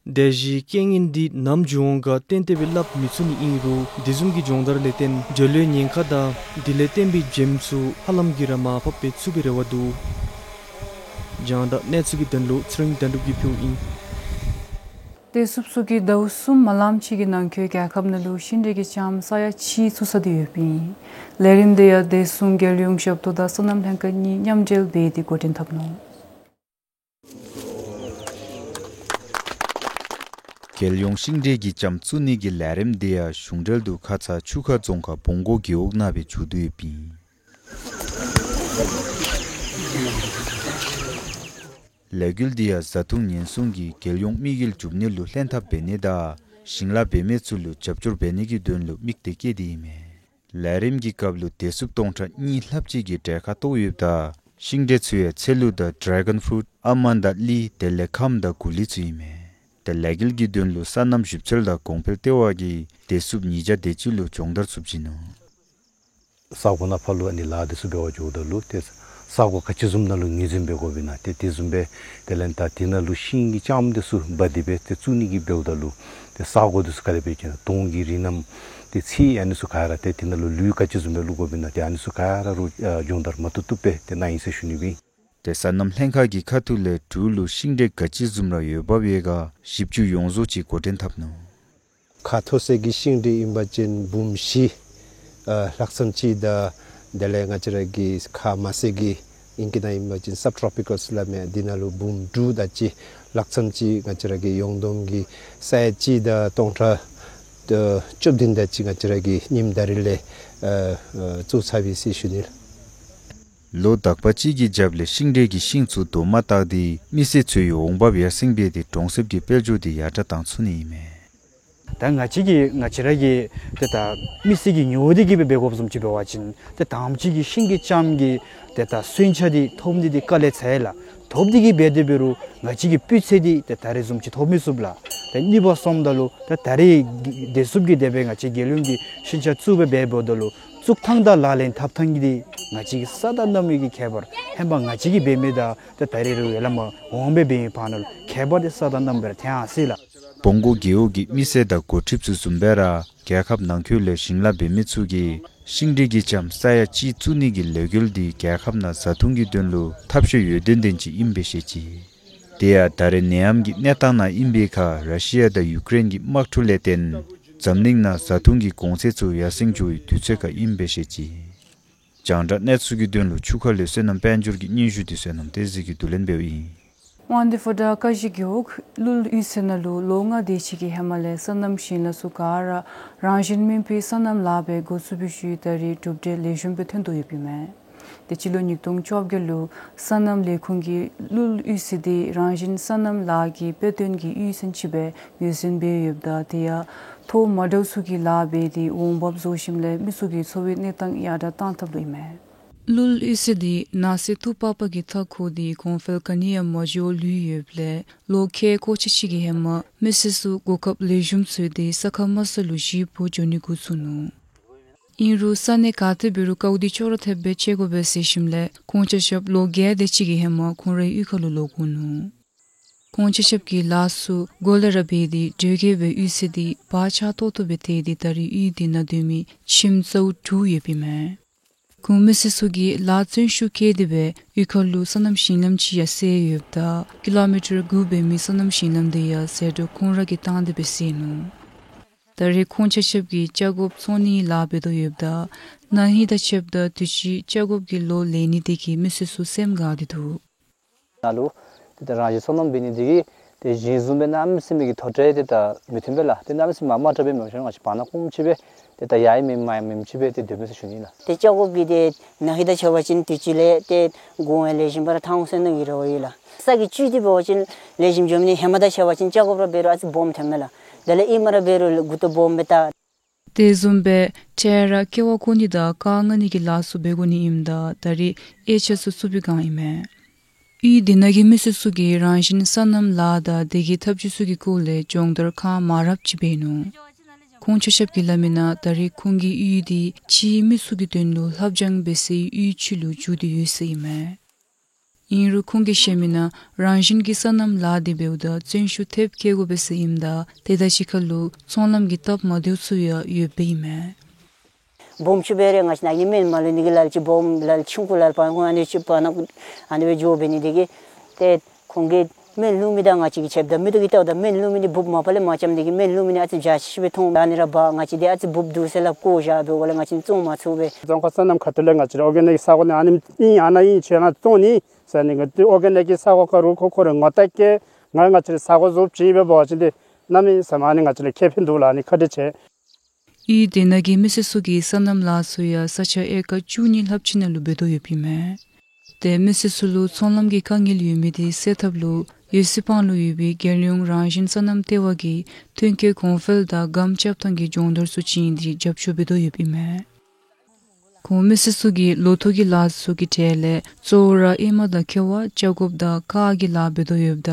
དེ་བཞིན་རྐྱེན་ངན་འདི་ནམ་འབྱུང་འོང་ག་གཏན་གཏན་སྦེ་སླབ་མི་ཚུགས་ནི་ཨིན་རུང་དེ་བཟུམ་གྱི་སྦྱོང་བརྡར་ལས་བརྟེན་འབྲེལ་ཡོད་ཉེན་ཁ་དང་དེ་ལས་བརྟེན་པའི་འཇིགས་སྣང་ཚུ་ཧ་ལམ་གྱིས་ར་མར་ཕབ་འབད་ཚུགས་པའི་རེ་བ་འདུག། རྒྱང་བསྒྲགས་གནས་ཚུལ་གྱི་དོན་ལུ་ཚེ་རིང་དོན་གྲུབ་ཀྱིས་ཕུལཝ་ཨིན། བདེ་སྲུངཔ་ཚུ་གིས་ཟླཝ་གསུམ་མ་ལངམ་ཅིག་གི་ནང་འཁོད་རྒྱལ་ཁབ་ནང་ལུ་ཤིང་འབྲས་ཀྱི་ལྕངམ་ས་ཡ་གཅིག་བཙུགས་ཚར་ཏེ་ཡོདཔ་ཨིན། ལས་རིམ་དེ་ཡང་བདེ་སྲུང་རྒྱལ་ཡོངས་ཞབས་ཏོག་དང་སོ་ནམ་ལྷན་ཁག་གཉིས་མཉམ་འབྲེལ་འབད་དེ་འགོ་འདྲེན་འཐབ་ནུག། རྒྱལ་ཡོངས་ཤིང་འབྲས་ཀྱི་ལྕངམ་བཙུགས་ནི་གི་ལས་རིམ་དེ་ཡང་གཞུང་འབྲེལ་དུ་ཁ་ཙ་ཆུ་ཁ་རྫོང་ཁག་བོང་སྒོ་རྒེད་འོག་ནང་སྦེ་མཇུག་བསྡུ་ཡོདཔ་ཨིན། ལས་འགུལ་འདི་ཡང་བཟའ་འཐུང་ཉེན་སྲུང་གི་རྒྱལ་ཡོངས་དམིགས་ཡུལ་འགྲུབ་ནི་ལུ་ལྷན་ཐབས་འབད་ནི་དང་ཞིང་ལཱ་འབད་མི་ཚུ་ལུ་རྒྱབ་སྐྱོར་འབད་ནི་གི་དོན་ལུ་དམིགས་གཏད་བསྐྱེད་དེ་ཨིན་མས། ལས་རིམ་གྱི་སྐབས་ལུ་བདེ་སྲུངཔ་སྟོང་ཕྲག་གཉིས་ལྷགཔ་ཅིག་གིས་གྲལ་ཁར་གཏོགས་ཡོདཔ་ད་ཤིང་འབྲས་ཚུ་ཡང་ཚལ་ལུ་དང་ཌེ་གཱོན་ཕུ་རུཊ་ཨལ་མོནཌ་དང་གླི་དེ་ལས་ཁམ་དང་གུ་ལི་ཚུ་ཨིན་མས། ཏེ་ལས་འགུལ་གྱི་དོན་ལུ་སོ་ནམ་ཞིབ་འཚོལ་དང་གོང་འཕེལ་ལྟེ་བ་གིས་བདེ་སྲུངཔ་ཉིས་བརྒྱ་དེ་ཅིག་ལུ་སྦྱོང་བརྡར་ཚུ་བྱིན་ནུག། ས་གོ་ནང་ཕར་ལུ་ཨ་ནི་ལཱ་འདི་ཚུ་འབད་བར་འགྱོཝ་ད་ལུ་ཏེ་ས་གོ་ག་ཅི་བཟུམ་ནང་ལུ་ངོས་འཛིན་འབད་དགོཔ་ཨིན་ན་ཏེ་དེ་བཟུམ་སྦེ་དེ་ལས་ད་དེ་ནང་ལུ་ཤིང་གི་ལྕངམ་འདི་ཚུ་འབག་སྟེ་སྦེ་ཏེ་བཙུགས་ནི་གི་འབདཝ་ད་ལུ་ཏེ་ས་གོ་འདི་ཚུ་ག་དེ་སྦེ་ཅིག་དོང་གི་རིགས་རྣམས་ཏེ་ཚད་ཨ་ནི་ཚུ་ག་ར་ཏེ་དེ་ནང་ལུ་ལུད་ག་ཅི་བཟུམ་སྦེ་བླུག་དགོཔ་ཨིན་ན་ཏེ་ཨ་ནི་ཚུ་ག་ར་རུང་ཨ་སྦྱོང་བརྡར་མ་བཏུབ་བཏུབ་སྦེ་ཏེ་གནང་ཡི་ཟེར་ཞུ་ནི་ཨིན། ཏེ་སོ་ནམ་ལྷན་ཁག་གི་ཁ་ཐུག་ལས་འབྲུག་ལུ་ཤིང་འབྲས་ག་ཅི་བཟུམ་ར་ཡོདཔ་ཡོད་ག་ཞིབ་འཇུག་ཡོངས་རྫོགས་ཅིག་འགོ་འདྲེན་འཐབ་ནུག། ཁ་མཐོ་ས་གི་ཤིང་འབྲས་ཨིན་པ་ཅིན་འབུམ་བཞི་ཨ་ལྷག་ཙམ་ཅིག་དང་དེ་ལས་ང་བཅས་ར་གི་ཁ་དམའ་ས་གི་ཨིང་སྐད་ནང་ཨིན་པ་ཅིན་སབ་ཊོ་པི་ཀཱལ་ཟེར་སླབ་མི་འདི་ནང་ལུ་འབུམ་དྲུག་དེ་ཅིག་ལྷག་ཙམ་ཅིག་ང་བཅས་ར་གི་ཡོངས་བསྡོམས་ཀྱི་ས་ཡ་གཅིག་དང་སྟོང་ཕྲག་ཨ་བཅུ་བདུན་དེ་ཅིག་ང་བཅས་ར་གིས་ཉིནམ་ད་རིས་ལས་ཨ་ཨ་བཙུགས་ཚར་བས་ཟེར་ཞུ་ནི་ལགས། ལོ་དག་པ་ཅིག་གི་རྒྱབ་ལས་ཤིང་འབྲས་ཀྱི་ཤིང་ཚུ་དོ་མ་བཏགས་ཏེ་མི་སེར་ཚུའི་འོང་འབབ་ཡར་སེང་འབད་དེ་གྲོང་གསེབ་ཀྱི་དཔལ་འབྱོར་དེ་ཡར་དྲག་བཏང་ཚུགས་ནི་ཨིན་མས། ད་ང་བཅས་ཀྱིས་ང་བཅས་ར་གི་ཏེ་ད་མི་སེར་གྱིས་ཉོ་སྟེ་གིས་སྦེ་འབད་དགོཔ་བཟུམ་ཅིག་འབད་བ་ཅིན་ཏེ་དང་པ་ཅིག་གི་ཤིང་གི་ལྕངམ་གྱི་ཏེ་ད་མཚོན་ཆ་འདི་ཐོབ་ནི་འདི་དཀའ་ལས་ཚ་ཡི་ལགས། ཐོབ་སྟེ་གིས་འབད་དེ་འབད་རུང་ང་བཅས་ཀྱི་སྤུས་ཚད་འདི་ཏེ་ད་རེས་བཟུམ་ཅིག་ཐོབ་མི་ཚུགས་ལགས། ཏེ་གཉིས་པ་སོངམ་ད་ལུ་ཏེ་ད་རེས་བདེ་སྲུངཔ་གིས་དེ་སྦེ་ང་བཅས་རྒྱལ་ཡོངས་ཀྱི་ཤིང་ཆ་བཙུགས་སྦེ་འབདཝ་ད་ལུ་བཙུགས་ཐངས་དང་ལག་ལེན་འཐབ་ཐངས་ཀྱི་འདི་ང་བཅས་ཀྱི་ས་དང་གནམ་མེད་ཀྱི་ཁྱད་པར་ཧེ་མ་ང་བཅས་ཀྱིས་འབད་མི་དང་ཏེ་ད་རེས་རུང་ཡར་ལས་མར་འོང་སྦེ་འབད་མི་བར་ན་ལུ་ཁྱད་པར་འདི་ས་དང་གནམ་མེད་ར་ཐལ་ཡང་སྲིད་ལགས། བོང་སྒོ་རྒེད་འོག་གི་མི་སེར་དང་འགོ་ཁྲིདཔ་ཚུ་བཟུམ་སྦེ་ར་རྒྱལ་ཁབ་ནང་འཁོད་ལས་ཞིང་ལཱ་འབད་མི་ཚུ་གིས་ཤིང་འབྲས་ཀྱི་ལྕངམ་ས་ཡ་གཅིག་བཙུགས་ནི་གི་ལས་འགུལ་འདི་རྒྱལ་ཁབ་ནང་བཟའ་འཐུང་གི་དོན་ལུ་ཐབས་ཤེས་ཡོད་ཏན་ཏན་ཅིག་ཨིནམ་སྦེ་བཤད་ཅི། དེ་ཡང་ད་རེས་ནད་ཡམས་ཀྱི་གནས་སྟངས་ནང་ཨིན་པའི་ཁར་ར་ཤི་ཡ་དང་ཡུ་ཀེ་རེན་གྱི་དམག་འཁྲུག་ལས་བརྟེན་འཛམ་གླིང་ནང་བཟའ་འཐུང་གི་གོང་ཚད་ཚུ་ཡར་སེང་འགྱོ་བའི་དུས་ཚོད་ཁར་ཨིནམ་སྦེ་བཤད་ཅི། རྒྱང་བསྒྲགས་གནས་ཚུལ་གྱི་དོན་ལུ་ཆུ་ཁ་ལས་བསོད་ནམས་དཔལ་འབྱོར་གྱི་སྙན་ཞུ་འདི་བསོད་ནམས་བསྟན་འཛིན་གྱིས་བསྡུ་ལེན་འབདཝ་ཨིན། དབང་འདུས་ཕོ་བྲང་ཀ་གཞི་རྒེད་འོག་ཀླུ་གཡུས་ཚན་ནང་ལུ་ལོ་ལྔ་དེ་ཅིག་གི་ཧེ་མ་ལས་སོ་ནམ་ཞིང་ལཱ་ཚུ་ག་ར་རང་བཞིན་སྨིན་པའི་སོ་ནམ་ལཱ་སྦེ་འགོ་བཙུགས་པའི་ཤུལ་ད་རེས་གྲུབ་འབྲས་ལེགས་ཤོམ་སྦེ་ཐོན་དོ་ཡོདཔ་ཨིན་མས། ཏེ་སྤྱི་ལོ་ཉིས་སྟོང་བཅོ་བརྒྱད་ལུ་སོ་ནམ་ལས་ཁུངས་ཀྱིས་ཀླུ་གཡུས་ཚན་འདི་རང་བཞིན་སོ་ནམ་ལཱ་གི་དཔེ་སྟོན་གྱི་གཡུས་ཚན་ཅིག་སྦེ་ངོས་འཛིན་འབད་ཡོདཔ་ད་དེ་ཡང་ཐོག་མ་འདྲཝ་ཚུ་གི་ལཱ་འབད་དེ་འོང་འབབ་བཟོ་ཞིནམ་ལས་མི་ཚུ་གི་འཚོ་བའི་གནས་སྟངས་ཡར་དྲག་བཏང་ཐབས་ལུ་ཨིན་མས། ཀླུ་གཡུས་ཚན་འདི་ནགས་ཚལ་ཐུག་པག་པ་གིས་མཐའ་འཁོར་ཏེ་གོང་འཕེལ་ག་ནི་ཡང་མ་འགྱོ་བར་ལུས་ཡོདཔ་ལས་ལོ་ཁལ་གོ་གཅིག་ཅིག་གི་ཧེ་མ་མི་སེར་ཚུ་གོ་སྐབས་ལེགས་ཤོམ་འཚོལ་ཏེ་ས་ཁ་དམའ་ས་ལུ་གཞིས་སྤོ་འགྱོ་ནི་འགོ་བཙུགས་ནུག། ཨིན་རུང་ས་གནས་ག་ཏེ་འབད་རུང་དཀའཝ་འདི་ཅོག་ར་འཐདཔ་སྦེ་འཕྱད་དགོ་པས་ཟེར་ཞིནམ་ལས་ཁོང་ཆ་ཁྱབ་ལོ་བརྒྱད་དེ་ཅིག་གི་ཧེ་མ་ཁོང་རའི་གཡུས་ཁ་ལུ་ལོག་འོང་ནུག། ཁོང་ཆ་ཁྱབ་ཀྱིས་ལཱ་ཚུ་འགོ་ལས་ར་འབད་དེ་དྲོད་སྐྱེལ་བའི་གཡུས་ཚན་འདི་བག་ཆགས་ཏོག་ཏོ་སྦེ་ཏེ་དེ་ད་རེས་གཡུས་འདི་ནང་སྡོད་མི་ཁྱིམ་ཚུ་དྲུག་ཡོདཔ་ཨིན་མས། ཁོང་མི་སེར་ཚུ་གིས་ལཱ་བརྩོན་ཤུགས་བསྐྱེད་དེ་སྦེ་གཡུས་ཁ་ལུ་སོ་ནམ་ཞིང་ལམ་ཅིག་ཡང་བསལ་ཡོདཔ་ད་ཀི་ལོ་མི་ཊར་དགུ་འབད་མི་སོ་ནམ་ཞིང་ལམ་འདི་ཡང་ཟད་འགྲོ་ཁོང་ར་གིས་བཏང་སྟེ་སྦེ་བསལ་ནུག། ད་རེས་ཁོང་ཆ་ཁྱབ་ཀྱིས་ཆག་སྒོ་བཙོང་ནིའི་ལཱ་འབད་དོ་ཡོདཔ་ད་ན་ཧིང་དང་ཕྱདཔ་ད་དུས་ཅི་ཆག་སྒོ་གི་ལོ་ལེགས་ནི་དེ་གིས་མི་སེར་ཚུ་སེམས་དགའ་སྟེ་འདུག། ནཱ་ལུ་ཏེ་ད་རང་བཞིན་སོ་ནམ་འབད་ནི་དེ་གིས་ཏེ་གཞན་བཟུམ་སྦེ་གནམ་མེད་ས་མེད་ཀྱི་དོ་འགྲན་དེ་ད་མི་ཐོན་པས་ལགས། ཏེ་གནམ་མེད་ས་མེད་མ་འདྲཝ་སྦེ་མེན་ན་ང་བཅས་བར་ན་ཁོམ་ཅིག་སྦེ་ཏེ་ད་ཡ་ཡི་མེན་མ་ཡི་མེན་ཅིག་སྦེ་ཏེ་སྡོད་མི་ཟེར་ཞུ་ནི་ལགས། ཏེ་ཆག་སྒོ་གི་ཏེ་ན་ཧིང་དང་ཕྱད་པ་ཅིན་དུས་ཅི་ལས་ཏེ་གོང་ཡང་ལེགས་ཤོམ་སྦེ་ར་ཐང་སོང་ནི་གི་རེ་བ་ཡོད་ལགས། ས་གི་བཅུད་འདི་འབད་བ་ཅིན་ལེགས་ཤོམ་འགྱོ་མི་ནི་ཧེ་མ་དང་ཕྱད་པ་ཅིན་ཆག་སྒོ་ར་འབད་རུང་ཨ་ཙི་སྦོམ་ཐོནམ་མས་ལགས། དེ་ལས་ཨིན་མ་ར་འབད་རུང་མགུ་ཏོ་སྦོམ་སྦེ་ད། དེ་བཟུམ་སྦེ་ཁྲལ་ར་ཀེ་བ་བཀོ་ནི་དང་ཀར་མངག་ནི་གི་ལཱ་ཚུ་འབད་དགོ་ནི་ཨིནམ་ད་ད་རེས་དབྱེ་ཆ་ཚུ་བཙུགས་པའི་བསྒང་ཨིན་མས། གཡུས་དེ་ནང་གི་མི་སེར་ཚུ་གིས་རང་བཞིན་སོ་ནམ་ལཱ་དང་དེ་གི་ཐབས་ཇུས་ཚུ་གི་སྐོར་ལས་སྦྱོང་བརྡར་ཁག་མང་རབས་ཅིག་འབད་ནུག། ཁོང་ཆ་ཁྱབ་ཀྱིས་སླབ་མི་ནང་ད་རེས་ཁོང་གི་གཡུས་འདི་ཕྱིའི་མི་ཚུ་གི་དོན་ལུ་ལྷབ་སྦྱང་འབད་སའི་གཡུས་ཅིག་ལུ་འགྱུར་ཏེ་ཡོད་ཟེར་ཨིན་མས། ཨིན་རུང་ཁོང་གིས་བཤད་མི་ནང་རང་བཞིན་གྱིས་སོ་ནམ་ལཱ་འདི་འབདཝ་ད་བརྩོན་ཤུགས་ཐེབས་བསྐྱེད་དགོ་པས་ཟེར་ཨིནམ་ད་དེ་དང་གཅིག་ཁར་ལུ་ཚོང་ལམ་གྱི་སྟབས་མ་བདེཝ་ཚུ་ཡང་ཡོདཔ་ཨིན་མས། སྦོམ་ཆུང་སྦེ་ར་ང་བཅས་ནཱ་གི་སྨན་མ་ལུ་ནི་གི་ལཱ་ཅིག་སྦོམ་ལཱ་ཆུང་ཀུ་ལཱ་བར་ཁོང་ཨ་ནི་ཅིག་བར་ན་ཨ་ནི་སྦེ་འགྱོ་འབད་ནི་དེ་གིས་ཏེ་ཁོང་གིས་སྨན་བླུག་མི་དང་ང་བཅས་ཀྱི་ཕྱདཔ་ད་མིག་ཏོ་གིས་བལྟཝ་ད་སྨན་བླུག་མི་འདི་འབུཔ་མ་པ་ལས་མ་འཇམ་ནི་དེ་གིས་སྨན་བླུག་མི་འདི་ཨ་ཙི་འཇའ་ཆི་ཆི་སྦེ་མཐོང་། ཨ་ནི་ར་འབག་ང་བཅས་འདི་ཨ་ཙི་འབུཔ་འདུག་ཟེར་སླབ་བཀོ་བཞག་འབདཝ་ལས་ང་བཅས་བཙོང་མ་ཚུགས་པས། རྫོང་ཁག་སོ་ནམ་ཁ་ཐུག་ལས་ང་བཅས་ར་ཨོར་གེ་ནིཀ་ས་གོ་ནང་ཨ་ནི་ཨིན་ཨ་ནཱ་ཨིན་ཁྱོད་ར་བཙོང་ནི་ཟེར་ནི་གི་ཏེ་ཨོར་གེ་ནིཀ་གི་ས་གོ་ཁར་རུང་ཁོ་ཁོ་རའི་ངོ་རྟགས་བཀོད། ང་ང་བཅས་རའི་ས་གོ་བཟོ་བྱིན་སྦེ་འབད་བ་ཅིན་ཏེ་གནམ་མེད་ས་མེད་ཨ་ནི་ང་བཅས་ལུ་ཁེ་ཕན་འདུག་ལགས། ཨ་ནི་བཀའ་དྲིན་ཆེ། གཡུས་དེ་ནང་གི་མི་སེར་ཚུ་གིས་སོ་ནམ་ལཱ་ཚུ་ཡང་ས་ཆ་ཨེ་ཀར་བཅུ་གཉིས་ལྷགཔ་ཅིག་ནང་ལུ་འབད་དོ་ཡོདཔ་ཨིན་མས། ཏེ་མི་སེར་ཚུ་ལུ་ཚོང་ལམ་གྱི་དཀའ་ངལ་ཡོད་མི་དེ་སེལ་ཐབས་ལུ་ཡོ་སི་སྤང་ལུ་ཡོད་པའི་རྒྱལ་ཡོངས་རང་བཞིན་སོ་ནམ་ལྟེ་བ་གིས་ཐོན་སྐྱེད་གོང་འཕེལ་དང་སྒམ་རྐྱབ་ཐངས་ཀྱི་སྦྱོང་བརྡར་ཚུ་བྱིན་ཏེ་རྒྱབ་སྐྱོར་འབད་དོ་ཡོདཔ་ཨིན་མས། ཁོང་མི་སེར་ཚུ་གིས་ལོ་ཐོག་གི་ལཱ་ཚུ་གི་གྲས་ལས་གཙོ་བོ་ར་ཨེ་མ་དང་ཁེ་བ་ཆག་སྒོ་དང་ཀར་གྱི་ལཱ་འབད་དོ་ཡོདཔ་ད་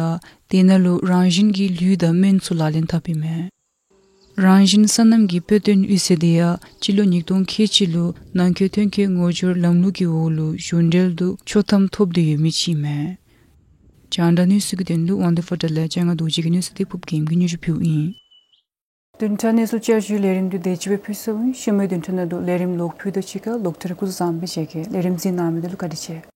དེ་ནང་ལུ་རང་བཞིན་གྱི་ལུད་དང་སྨན་ཚུ་ལག་ལེན་འཐབ་ཨིན་མས། རང་བཞིན་སོ་ནམ་གྱི་དཔེ་སྟོན་གཡུས་ཚན་འདི་ཡང་སྤྱི་ལོ་ཉིས་སྟོང་ཁལ་གཅིག་ལུ་ནང་འཁོད་ཐོན་སྐྱེད་ངོ་སྦྱོར་ལམ་ལུགས་ཀྱི་འོག་ལུ་གཞུང་འབྲེལ་དུ་ཆོག་ཐམ་ཐོབ་སྟེ་ཡོད་མི་ཅིག་ཨིན་མས། རྒྱང་བསྒྲགས་གནས་ཚུལ་གྱི་དོན་ལུ་དབང་འདུས་ཕོ་བྲང་ལས་ལྕང་ང་རྡོ་རྗེ་གི་གནས་ཚུལ་འདི་ཕུབ་རྒྱལམོ་གིས་སྙན་ཞུ་ཕུལཝ་ཨིན། བདུན་ཕྲག་གནས་ཚུལ་བསྐྱར་ཞུའི་ལས་རིམ་འདི་དེ་ཅིག་སྦེ་ཕུལ་ཚརཝ་ཨིན། ཤུལ་མའི་བདུན་ཕྲག་ནང་ལུ་ལས་རིམ་ལོག་ཕུལ་དོ་ཅིག་ཁར་ལོག་སྟེ་ར་སྐུ་གཟུགས་བཟང་པོ་མཇལ་གེ། ལས་རིམ་གཟིགས་གནང་མི་འདི་ལུ་བཀའ་དྲིན་ཆེ།